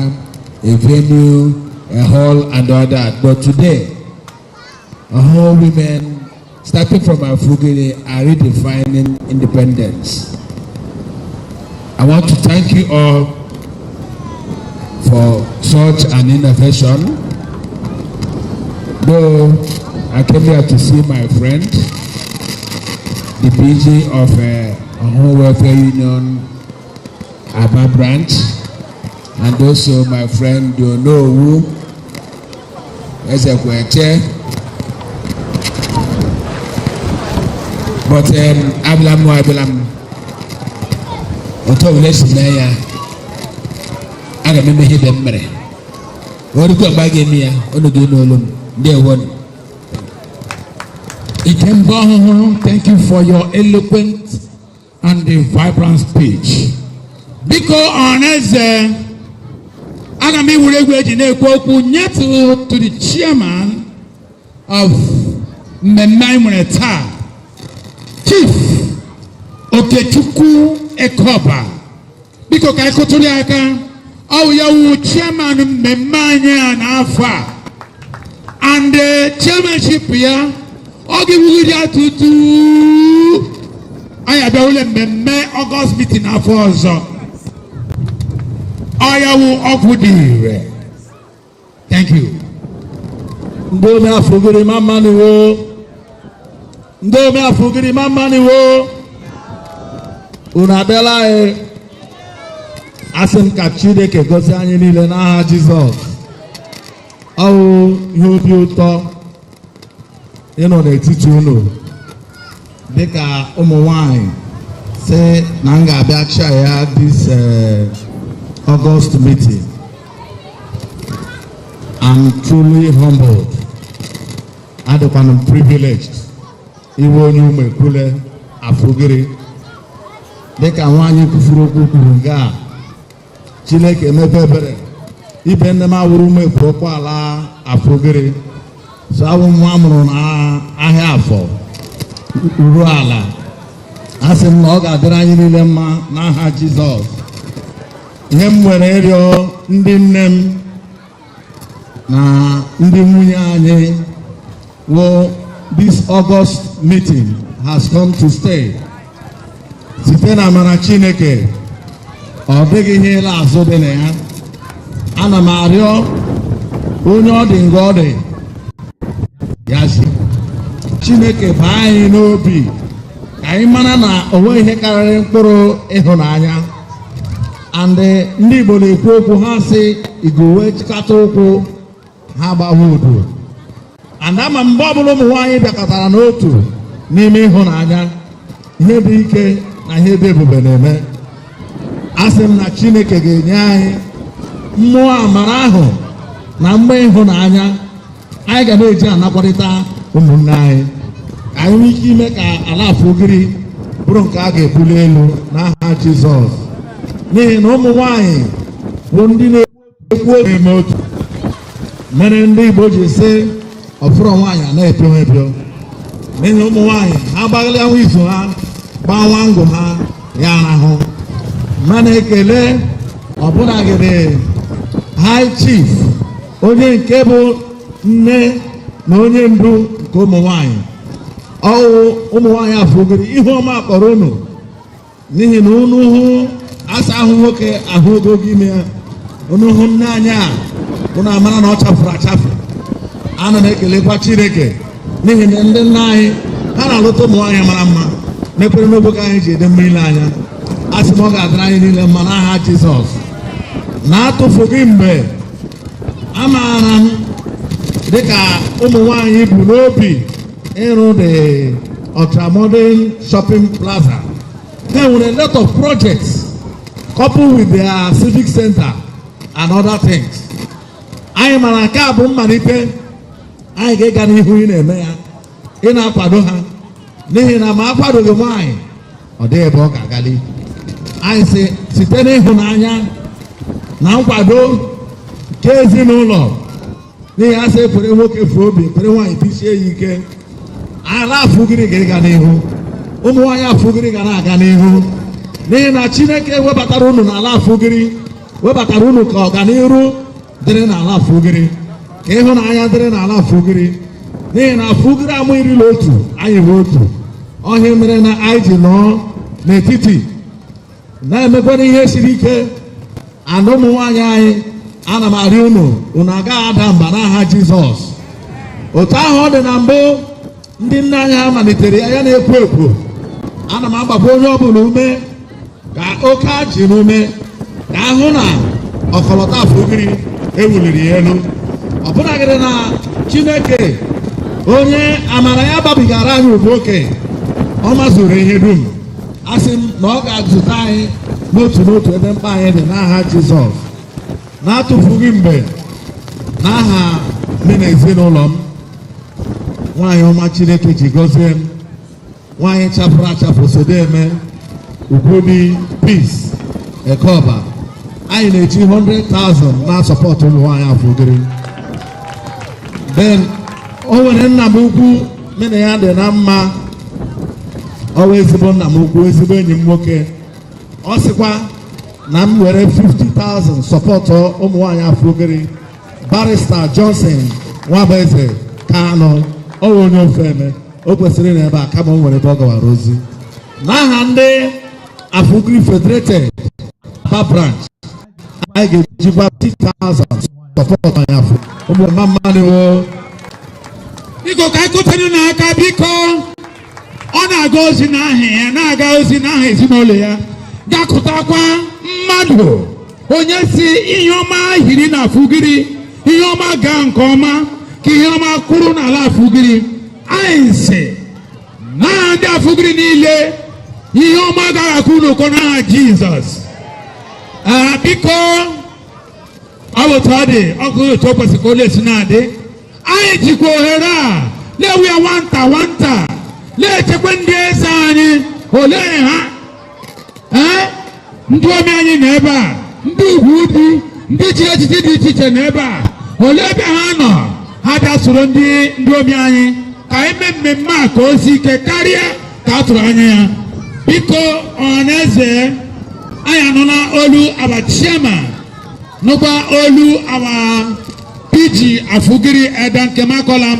a venue, a hall and all that. But today, all women, starting from Afugiri, are redefining independence. I want to thank you all for such an innovation. Though I came here to see my friend, the PG of Home Welfare Union Aba branch, and also my friend Donowu Ezekweche. But abịala m, abịala m otu ọbụla esi mee ya, aga m eme ihe ibe m mere. Orukwe mgbe a ga-eme ya, unu ga-enu olu m. Ndewo. Ikemba Ọhụhụ, thank you for your eloquent and the vibrant speech. Biko, ọhaneze, aga m iwere egwu eji na-ekwu okwu nyetụ to the chairman of mmemme anyị nwere taa, Chief Okechukwu Ekoba. Biko, ka anyị kụtụrụ ya aka. Ọ bụ ya wu chairman mmemme anyị a n'afọ a, and chairmanship ya ọ ga-ewugide ya tutu anyị abịawule mmemme August meeting afọ ọzọ. Ọ ya wụ ọgwụ dị ire. Thank you. Ndị ome Afugiri, mammanuwo. Ndị ome Afugiri, mammanuwo. Unu abịala anyị. Asị m ka Chineke gozie anyị niile n'aha Jizọs. Ọ wụ ihe obi ụtọ ịnọ n'etiti unu dịka ụmụ nwanyị sị na m ga-abịa chair ya this August meeting. I'm truly humbled. Adịkwana m privileged iwe onye ụmụ ekwule Afugiri. Dịka nwaanyị kwufuru okwu kwuru nke a, Chineke emepe ebere, ibe nne m awụrụ ụmụ ekwu okwu ala Afugiri, so awụ nwa mụrụ na ahịa afọ ruo ala. A sị m na ọ ga-adịrị anyị niile mma n'aha Jizọs. Ihe m nwere ịrịọ ndị nne m na ndị nwunye anyị wụ, this August meeting has come to stay. Site na amara Chineke, ọ dịghị ihe ịla azụ dị na ya. Ana m arịọ onye ọ dị nga ọ dị ya si Chineke baa anyị n'obi, ka anyị mara na o nweghị ihe karịrị mkpụrụ ịhụnanya. And ndị Igbo na-ekwu okwu ha sị igowe chịkọta ụkwụ ha gbawa udo. And ama mgbe ọbụla ụmụ nwaanyị bịakọtara n'otu n'ime ịhụnanya, ihe dị ike na ihe dị ebube na-eme. Asị m na Chineke ga-enye anyị mmụọ amara ahụ na mgbe ịhụnanya anyị ga na-eji anakwarịta ụmụnne anyị, ka anyị nwee ike ime ka ala Afugiri bụrụ nke a ga-ebuli elu n'aha Jizọs, n'ihi na ụmụ nwanyị bụ ndị na-ekwu eme otu mere ndị Igbo ji sị ọfụrụ nwaanyị a na-epio epio, n'ihi ụmụ nwaanyị ha gbaghalịa nwa izu ha gbaa nwa ngụ ha ya arahụ. Mana ekele ọbụnagịrị High Chief, onye nke bụ nne na onye ndu nke ụmụ nwanyị ọwụ ụmụ nwanyị Afugiri. Ihe ọma kpọrọ unu, n'ihi na unu hụ asa ahụ nwoke ahụ ogogo ime ya. Unu hụ nne anyị a, unu amara na ọ chafuru achafụ. Ana m ekelekwa Chineke n'ihi na ndị nna anyị ha na-alụta ụmụ nwaanyị mara mma mekwere n'oge ka anyị ji ede mmiri ile anya. A sị m, ọ ga-adịrị anyị niile mma n'aha Jizọs. Na-atụfughị mgbe, amaara m dịka ụmụ nwanyị bụ n'obi ịrụ the ultramodern shopping plaza, ha nwere a lot of projects coupled with their civic center and other things. Anyị mara nke a bụ mmalite. Anyị ga-ịga n'ihu ị na-eme ya, ị na-akwado ha, n'ihi na ma akwadoghị nwaanyị, ọ dịghị ebe ọ ga-agali. Anyị si site n'ịhụnanya na nkwado nke ezinụlọ, n'ihi a sị ekwere nwoke fuo obi, ekwere nwaanyị tisie ya ike. Ala Afugiri ga-ịga n'ihu, ụmụ nwaanyị Afugiri ga na-aga n'ihu, n'ihi na Chineke webatara unu n'ala Afugiri, webatara unu ka ọganiru dịrị n'ala Afugiri, ka ịhụnanya dịrị n'ala Afugiri, n'ihi na Afugiri amụ irila otu, anyị bụ otu ọhịa mere na anyị ji nọọ n'etiti na-emekwana ihe siri ike. Ana ụmụ nwaanyị anyị, ana m arịọ unu, unu agaghị ada mba n'aha Jizọs. Otu ahụ ọ dị na mbụ ndị nna anyị ha malitere ya, ya na-ekwo ekwo. Ana m agbakwa onye ọbụla ume ka oke ajị n'ume ka ahụ na ọkọlọtọ Afugiri ewuliri ya elu, ọbụnagịrị na Chineke onye amara ya babigara anyị ugbu oke, ọ mazuru ihe dum. Asị m na ọ ga-azụta anyị n'otu n'otu ebe mkpa anyị dị n'aha Jizọs. Na-atụfughị mgbe, n'aha nne na ezinụlọ m, nwaanyị ọma Chineke ji gọzie m, nwaanyị chafụrụ achafụ, sodeme Ugwudi Peace Ekeọba, anyị na-eji 100,000 na-support ụmụ nwaanyị Afugiri. Then o nwere nna m ukwu mụ na ya dị na mma, ọ wụ ezigbo nna m ukwu, ezigbo enyi m nwoke. Ọ sịkwa na m were 50,000 support ụmụ nwaanyị Afugiri, Barrister Johnson Nwabueze Kanu. Ọ wụ onye ofe eme, o kwesịrị na ebe a, kama o nwere ebe ọ gawara ozi. N'aha ndị Afugiri Federated Aba branch, anyị ga-ejikwa 50,000 support anyị afọ ụmụ mma mmadụ. Biko, ka anyị kụtere n'aka. Biko, ọ na-aga ozi n'aha ya, na-aga ozi n'aha ezinụlọ ya, gakụtakwa mmadụ onye si ihe ọma hiri na Afugiri, ihe ọma gaa nke ọma, ka ihe ọma kwuru n'ala Afugiri. Anyị si n'aha ndị Afugiri niile, ihe ọma agaghị akụ n'ụkọ n'aha Jizọs. Ee, biko, ọ bụ otu ọ dị, ọkụ otu o kwesịrị ka ọ na-esi na-adị. Anyị jikwa ohere a na-ewu ya nwata nwata, na-echekwa ndị eze anyị. Olee ha? Ee, ndị ome anyị nọ ebe a, ndị ugwu dị, ndị chiri echichi dị iche iche nọ ebe a. Olee ebe ha nọ? Ha bịa soro ndị ome anyị ka eme mmemme a ka o si ike karịa ka a tụrụ anya ya. Biko, ọhaneze, anyị anụla olu our chairman, nụkwa olu our PG Afugiri Eda Nkemakolam.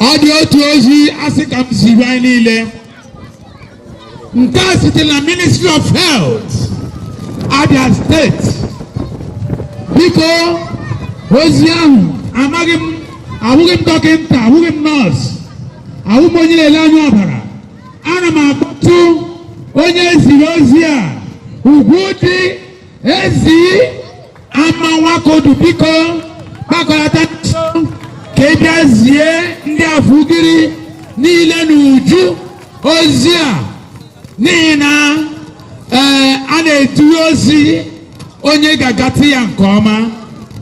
Ọ dị otu ozi asị ka m ziri anyị niile. Nke a site na Ministry of Health, Abia State. Biko, ozi ahụ, amaghị m, abụghị m dọkịta, abụghị m nọọsụ, ahụ m onye na-ele anya ọbara. Ana m akpọtụ onye ziri ozi a, ugwu dị ezi ama nwakodu. Biko, gbakọlata nso ka ị bịa zie ndị Afugiri niile n'uju ozi a, n'ihi na ee, a na-etinye ozi onye ga-agata ya nke ọma.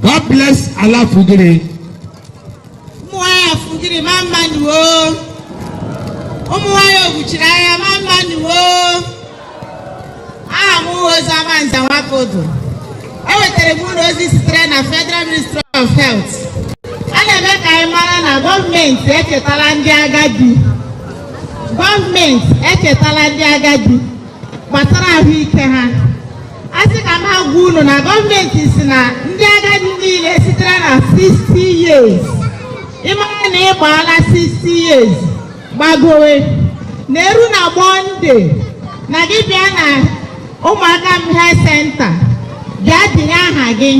God bless ala Afugiri. Ụmụ nwanyị Afugiri, ma mma nuo. Ụmụ nwanyị Oguchiri anya, ma mma nuo. Aha m Oziọma Nza Nwakodo. Ewetara m ụlọ ozi sitere na Federal Ministry of Health. A na-eme ka anyị mara na gọọmenti echetala ndị agadi, gọọmenti echetala ndị agadi gbasara ahụike ha. A sị ka m ha gwa unu na gọọmenti si na ndị agadi niile sitere na 60 years, ịmara na ị gbaala 60 years gbagowe, na-eru na Monday na gị bịa na ụmụaka m health center, bịa tinye aha gị,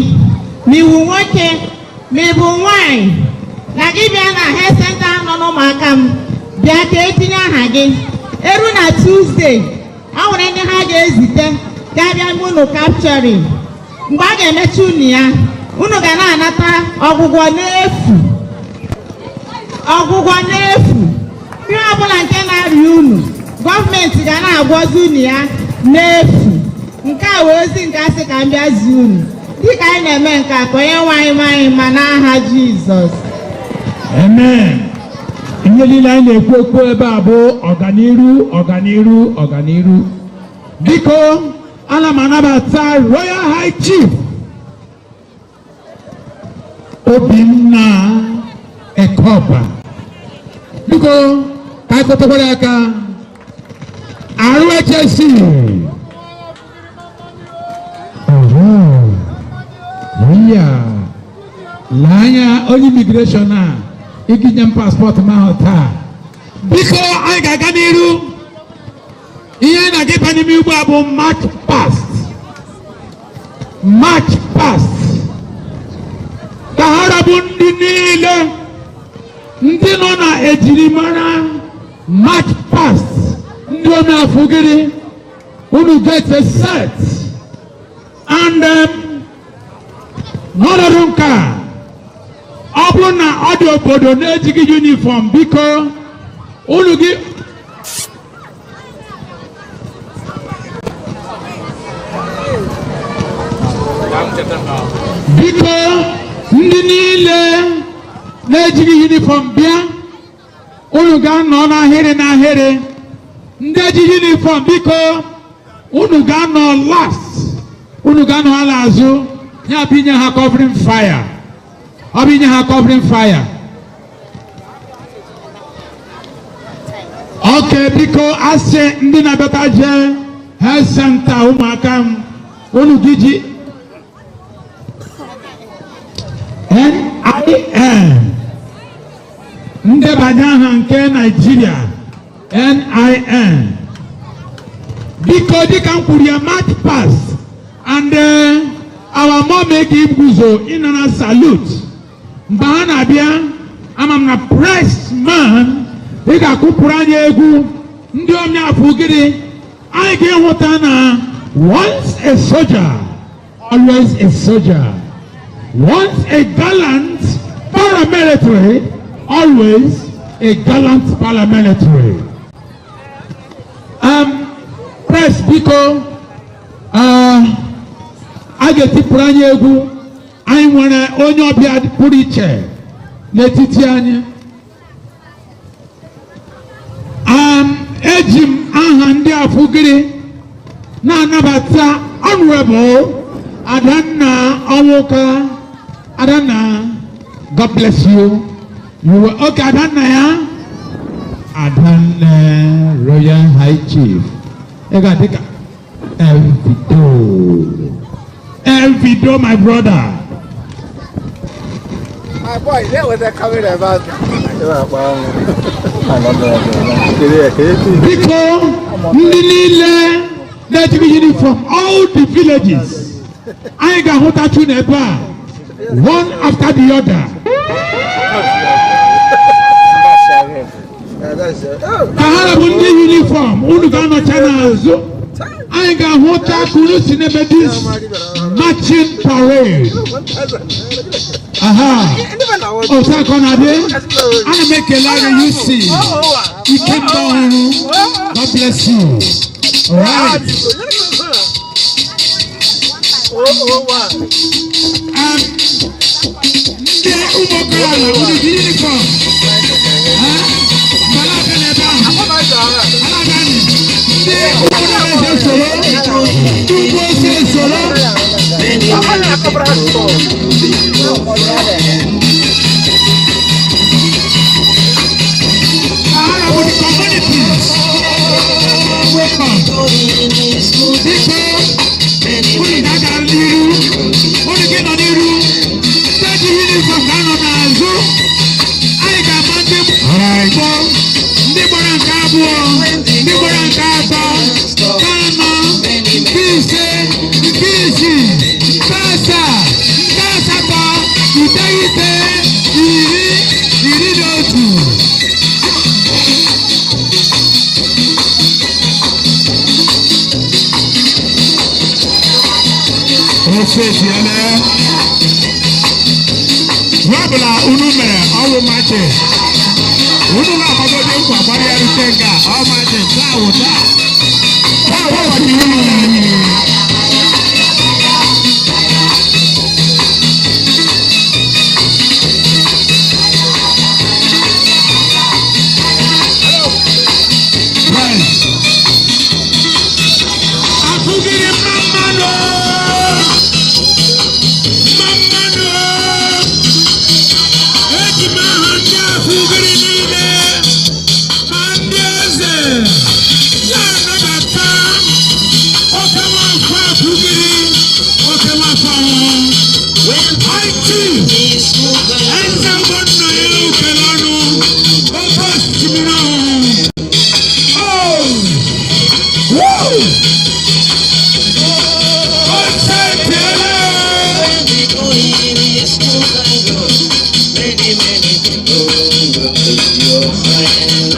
ma iwu nwoke ma ị bụ nwanyị, na gị bịa na health center nọ n'ụmụaka m, bịa ka etinye aha gị. Eru na Tuesday, ọ nwere ndị ha ga-ezite ga-abịa ime unu capturing. Mgbe a ga-emechi unu ya, unu ga na-anata ọgwụgwọ n'efu, ọgwụgwọ n'efu. Ihe ọbụla nke na-arịa unu, gọọmenti ga na-agwọzi unu ya n'efu. Nke a wee ozi nke asị ka m bịa zie unu dịka anyị na-eme nke a, ka onye nwe anyị ma anyị ma n'aha Jizọs. Amen. Ihe niile anyị na-ekwu ekwu ebe a bụ ọganiru, ọganiru, ọganiru. Biko, ana m anabata Royal High Chief Obinna Ekoba. Biko, ka anyị kụtụkwara aka. RHSC. Oho. Ya. Lee anya onye immigration a iginye m passport m ahụ taa. Biko, anyị ga-aga n'iru. Ihe anyị na-aga ịba n'ime ugbu a bụ march past. March past. Ka ha rabụ ndị niile ndị nọ na ejirimara march past, ndị omeafugiri, unu get a set and n'ọnọdụ nke a, ọ bụrụ na ọ dị obodo na-ejighị uniform, biko unu gị biko, ndị niile na-ejighị uniform bịa, unu ga-anọ n'ahịrị n'ahịrị. Ndị ejighị uniform, biko unu ga-anọ last, unu ga-anọ ala azụ. Ya bụ inye ha covering fire, ọ bụ inye ha covering fire. Okay, biko, asị ndị na-abịata jee health center ụmụaka m, unu gị ji NIN, ndebanye aha nke Nigeria, NIN. Biko, dịka m kwuru ya, march past and our mom ga-eguzo ịnara salute mgbe ha na-abịa. Ama m na press man, ị ga-akụpụrụ anyị egwu ndị omeafọ gịnị anyị ga-ịhụta na once a soldier, always a soldier, once a gallant paramilitary, always a gallant paramilitary. Press, biko, a ga-etipụrụ anyị egwu. Anyị nwere onye ọbịa pụrụ iche n'etiti anyị. Eji m aha ndị afụgiri na-anabata Honorable Adanna Ọnwụka. Adanna, God bless you. You were okay. Adanna ya, Adanna Royal High Chief, ị ga-adị ka Elvido, Elvido, my brother. My boy, there was a camera about. Biko, ndị niile na-ejighị uniform, all the villages, anyị ga-ahụtachu n'ebe a one after the other. Ka ha bụ ndị uniform, unu ga-anọcha n'azụ. Anyị ga-ahụta ka unu si n'ebe this marching parade. Aha, otu akọ na-adị. Ana m ekele anyị UC Ikemba ọhụrụ. God bless you. Right. Ndị ụmụ okorobịa, unu ji uniform? Ha? Mgbe n'ebe ahụ ala-abịa, ndị ụmụ soro, ndị ugwu ose soro. Ahara bụ the communities. Welcome. Biko, unu Iteghete, 10, 11. Ofe etiele. Ihe ọbụla unu mere ọwụ machi. Unu na-agbagode nkwa gbara ya rute nga ọ machi taa wụ taa. Taa wụ ụbọchị unu. Right. Afugiri mma mmanụ. Mma mmanụ. Eji m aha ndị Afugiri niile ma ndị eze na-anabata oke nwafọ Afugiri, oke nwafọ ọhụrụ. IT eze mbụ nna ya ukele ọnụ oke osimiri ọhụrụ. Oh! Woo! Oche tiele!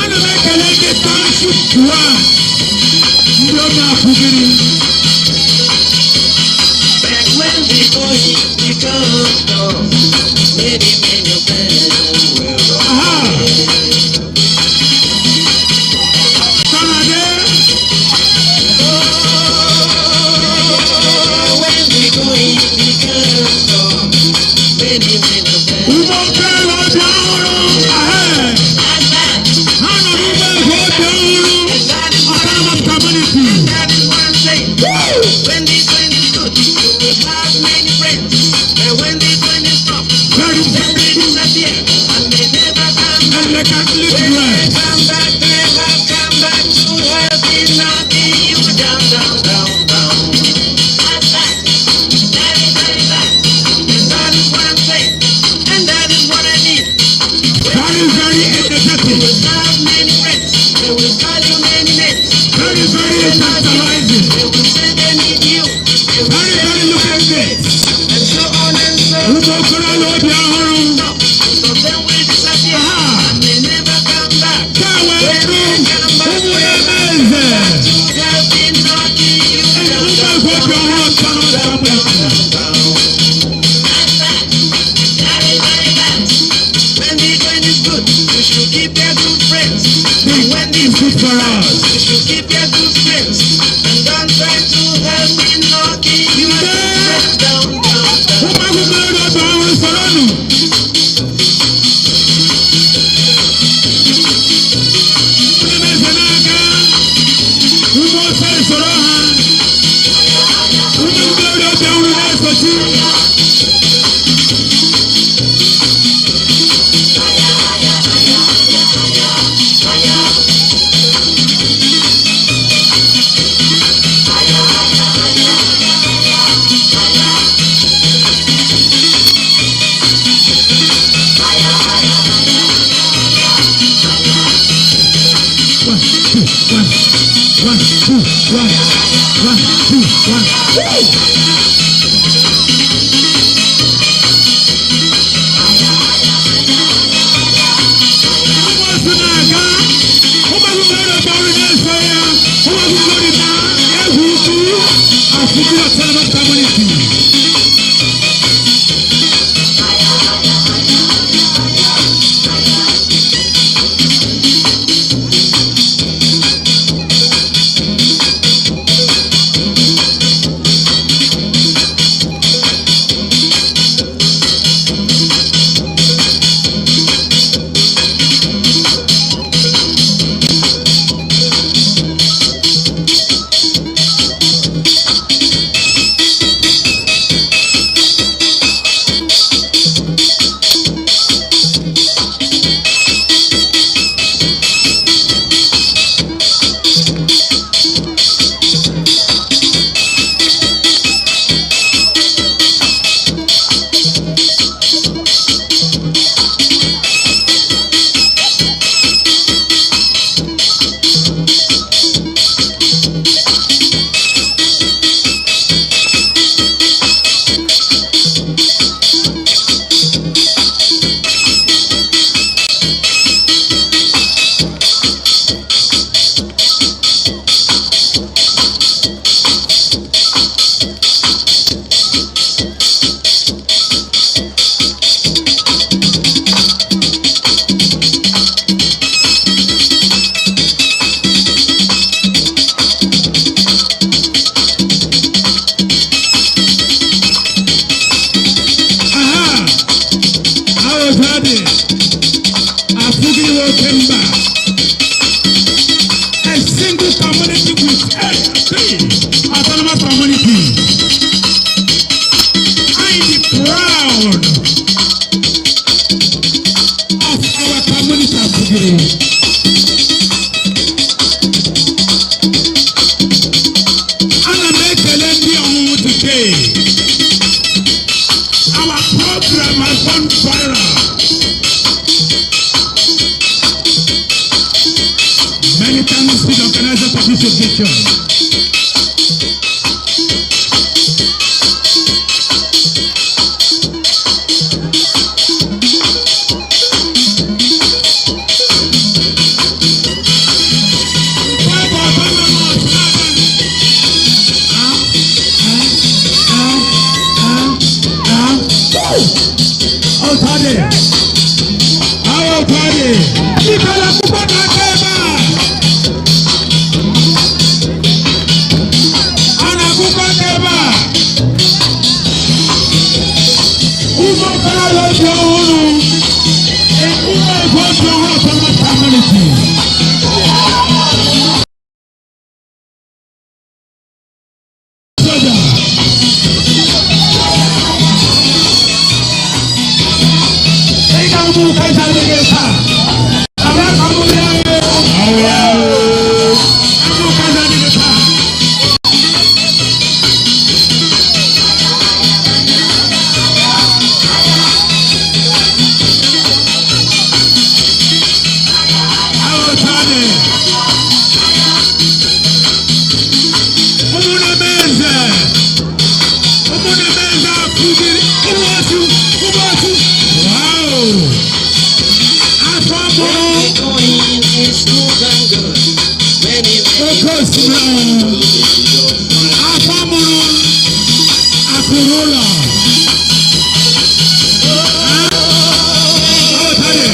Ana m ekele ndị township one, ndị ome Afugiri. Aha! Sanade! Ụmụ okorobịa obi ọhụrụ, ahe! Ha nọ n'ụgbọ ego obi ọhụrụ, autonomous community. Woo! Very, very elegantly dressed. Very, very energetic. Very, very tantalizing. Very, very looking great. Ụmụ okorobịa obi ọhụrụ. Aha! Ka wee ru ụmụ na-eme eze. Ụmụ ego obi ọhụrụ autonomous community. It's good for us. Ụmụ akwụkwọ obi ọhụrụ soronụ. Ndị na-eze n'aka. Ụmụ ofe soro ha. Ụmụ ndị obi ọhụrụ na-esochi. Aha! Awụsadị, afụghị oke mba. A single community with three autonomous communities. I am proud of our community, Afugiri. Ana m ekele ndị ọmụmụ today. Our program has gone viral. Many thanks to the organizers of this occasion. Ọ̀tàdé, àwọn ọ̀tàdé, ìkọlà púpọ̀ náà kẹ́ ẹ bá. A na-akwụkwọ aka ebe a. Ụmụ okorobịa obi ọhụrụ, ụmụ ego obi ọhụrụ autonomous community. Soja. Ị ga-amụ ka esi adịghị taa. Abịa ka mụ bịa ee. Amụ ka esi adịghị taa. Awụsadị. Ụmụnne m eze. Ụmụnne m eze akụziri ụmụ otu ụmụ otu. Wow! Afọ mụrụ oke osimiri. Afọ mụrụ akụrụ ụlọ. Awụsadị.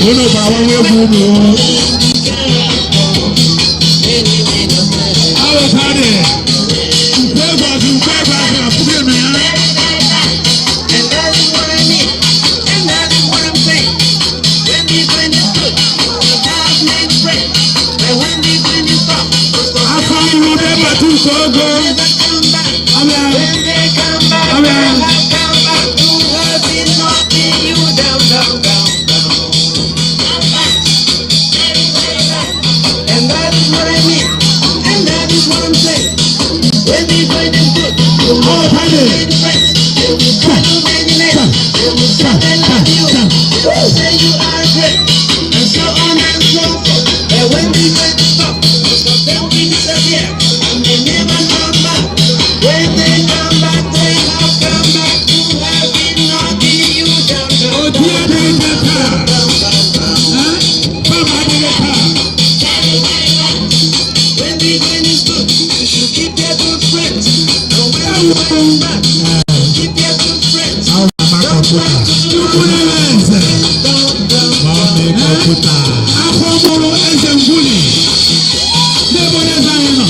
Unu gbara nwa egwu unu. Awụsadị. Nkwe egwu azụ, nkwe egwu azụ, afụghị m ya. And that is what I mean. And that is what I'm saying. When the going is good, you have many friends. But when the going is tough, Afọ mụrụ na-ebata uko ogo. never come back. Abịa. When they come back, Abịa. they have come back to have been knocking you down, down, down, down. And that is what I mean. And that is what I'm saying. When the going is good, you have many friends. They will call you many names. They will say they love you. They will say you are great. And so on and so forth. But when the going is tough, most of them will disappear. And they never come back. When they come back, they have come back to have been knocking you down, down, Otu adịghị taa. down, down, down. Baba adịghị taa. When the going is good, you should keep your good friends. And when the going is bad, keep your good friends. Don't try to Chukwu na-eme eze. down, down, down. Afọ mụrụ eze ngwuli. N'ebe onye eze anyị nọ.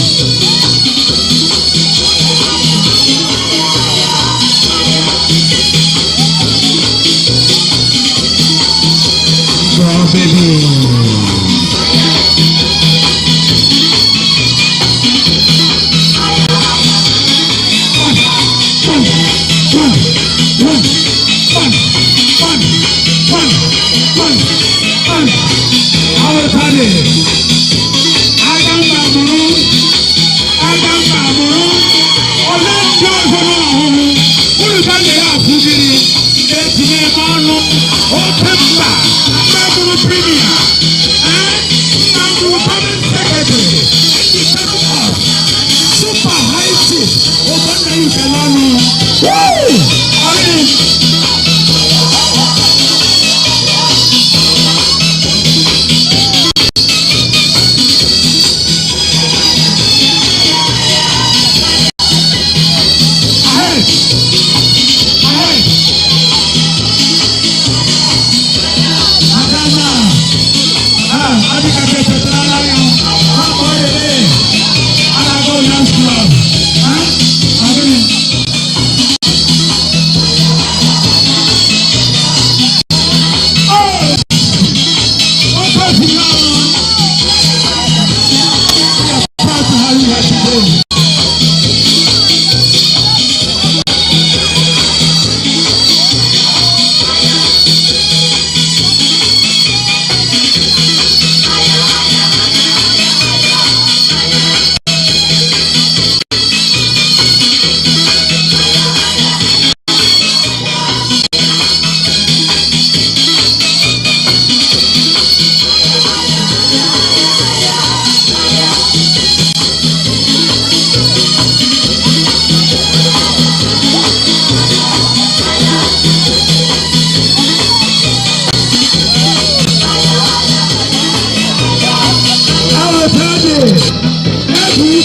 Go, baby. One, one, one, one, one, one, one, one. Awụsadị. Aga mba mụrụ. Aga mba mụrụ. Ole ndị ọzọ nọ n'ọhụhụ. Unu ka na ya afụgiri. Etinye m ọnụ. Oke mba. Mba mụrụ premier. Eh? Mba mụrụ permanent secretary. Independent of super high chief. Ogbonna Ifelọnụ. Woo! Ọrịa.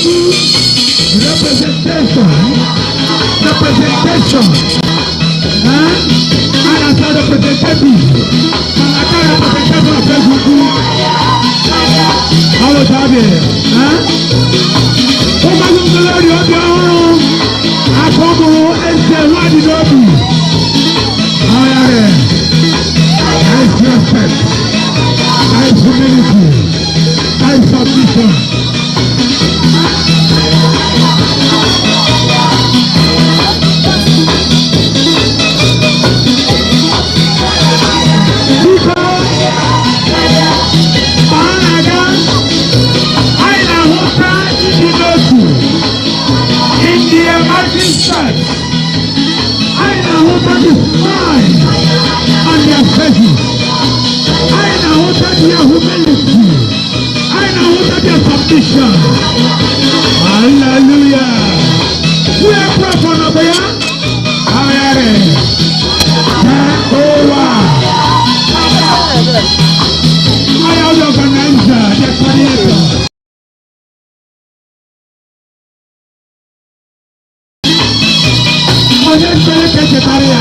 Ukwu representation, representation, eh? And as a representative, and I can representation of Eze Ukwu. How was that there? Eh? Ụmụazị nkelori obi ọhụrụ akọmụ eze nwadị n'obi. Ayarị. Nice respect. Nice humility. Nice submission. Biko, ma a na-aga, anyị na-ahụta ndị n'otu in the emerging church. Anyị na-ahụta the smile on their faces. Anyị na-ahụta their humility. Anyị na-ahụta their submission. Hallelujah. We are proud for Nabaya. Ayare. Jehovah. I am the organizer, the coordinator. Onye nkele ka echetara ya.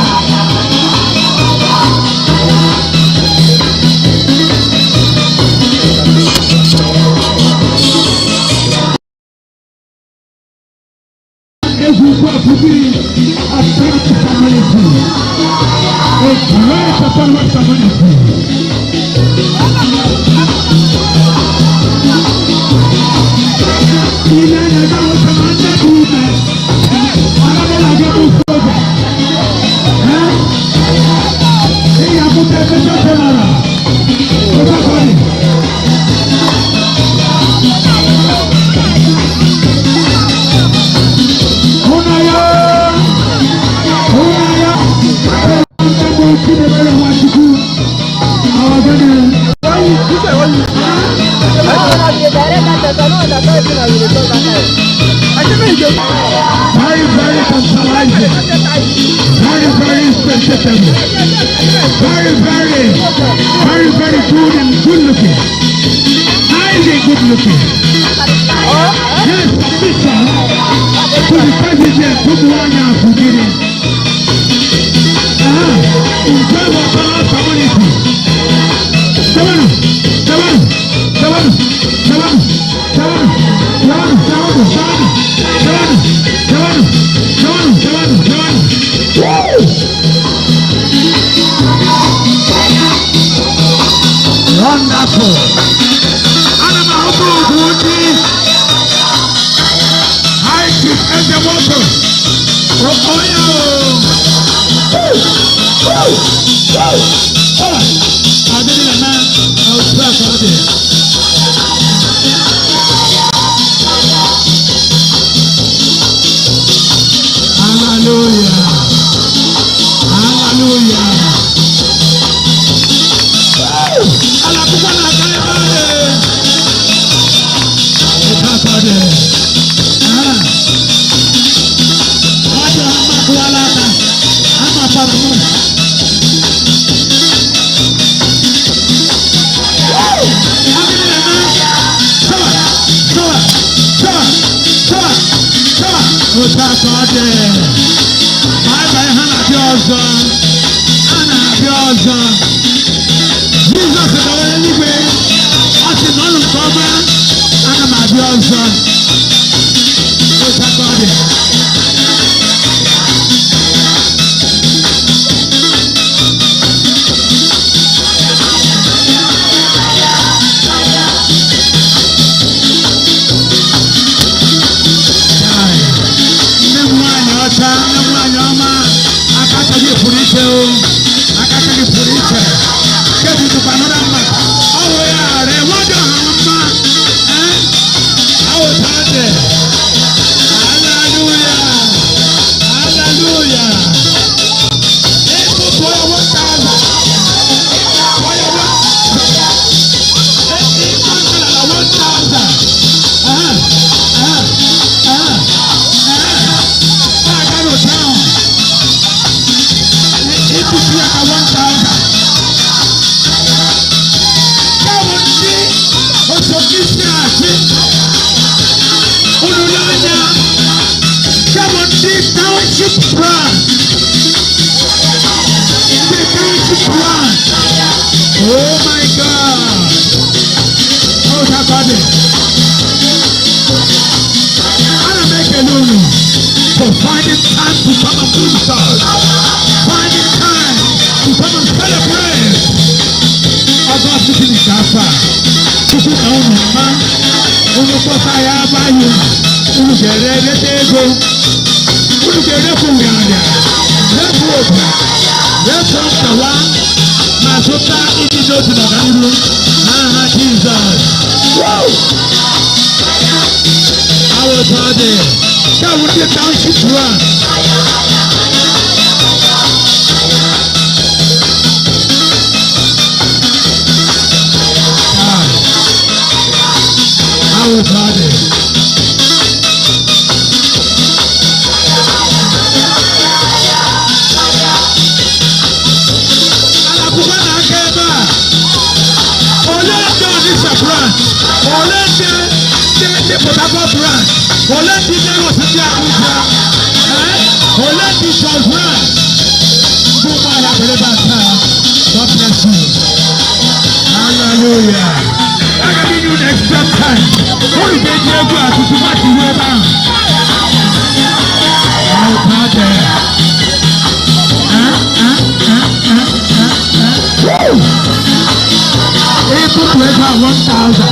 Eze Ukwu Afugiri attract community. A great autonomous community. Ile na-aga hụta ma ndị bụ ume. Arabella ga-ebu soja. Eh? Ị ga-abụta Major General. Ụbakọrị. Hụna ya. Hụna ya. Ndị bụ Chinemere Nwachukwu. Our gonna. Very, very tantalizing. Very, very spectacular. Very, very, very, very good and good looking. Highly good looking. Yes, submission to the president, Tumuanya Fugiri. In favor of our community. Seven, seven, seven, seven, seven, seven, seven, seven, seven, seven, seven, seven, seven. Woo! Wonderful. Ana m ahụkwa ugwu ndị High Chief Eze Nwoke. Onye o. Woo! Woo! Woo! Ah! Adịghị na otu a ka ọ dị. Hallelujah. Hallelujah. Woo! Alakwụkwọ na-aga ebe ahụ. Otu a ka ọ dị. Ah! Ọ dị ọma kụwala aka. Amakwara m. Otu a ka ọ dị. Baịbụl ha na-abịa ọzọ. Ha na-abịa ọzọ. Jizọs gara eluigwe. Ọ sị na ọnụ nke ọma. Ana m abịa ọzọ. Otu a ka ọ dị. Nne m nwaanyị ọcha, nne m nwaanyị ọma, aka aka gị pụrụ iche o, aka aka gị pụrụ iche. Kedu dịkwa nọrọ mma, ọ wụ ya ree nwadị ọha mma, eh? Awụsa dị. Hallelujah, hallelujah. Ịkụ tụọ ya 1,000, ịkụ ya 1,000, ịkụ ya 1,000. Aha, aha, aha. branch, ndị Kristi branch. Oh my God! Oh, that body. Ana m ekele unu for finding time to come and do this. Finding time to come and celebrate. Ọgọst dị nke afọ a. Chukwu na unu mma. Unu kpọta ya abaghị unu. Unu ga-ere eleta ego. Unu ga-erepụ nrịanrịa. Repụ ụbịa. Repụ nkewa. Ma zụta ịdị n'otu na ọganihu n'aha Jizọs. Woo! Awụtọdị. Nke a bụ ndị township branch. Awụtọdị. Alakwụkwọ na-aka ebe a. Ole ndị Onitsha branch? Ole ndị Port Harcourt branch? Ole ndị Lagos, ndị Abuja? Eh? Ole ndị Jos branch? Ndị ụmụahịa bere ebe a taa. God bless you. Hallelujah. Aga m inye unu extra time. Unu ga-eji egwu a tutu mmadụ ruo ebe ahụ. Ọ dị. Eh, eh, eh, eh, eh, eh. Woo! Ịtụtụ ego a 1000.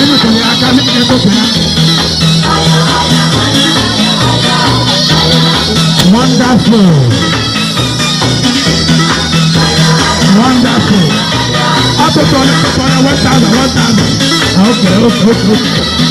Emetụrụ ya aka n'ịtụtụ ya. Wonderful. Wonderful. Ọtụtụ onye tụtụ onye 1000, 1000. Okay.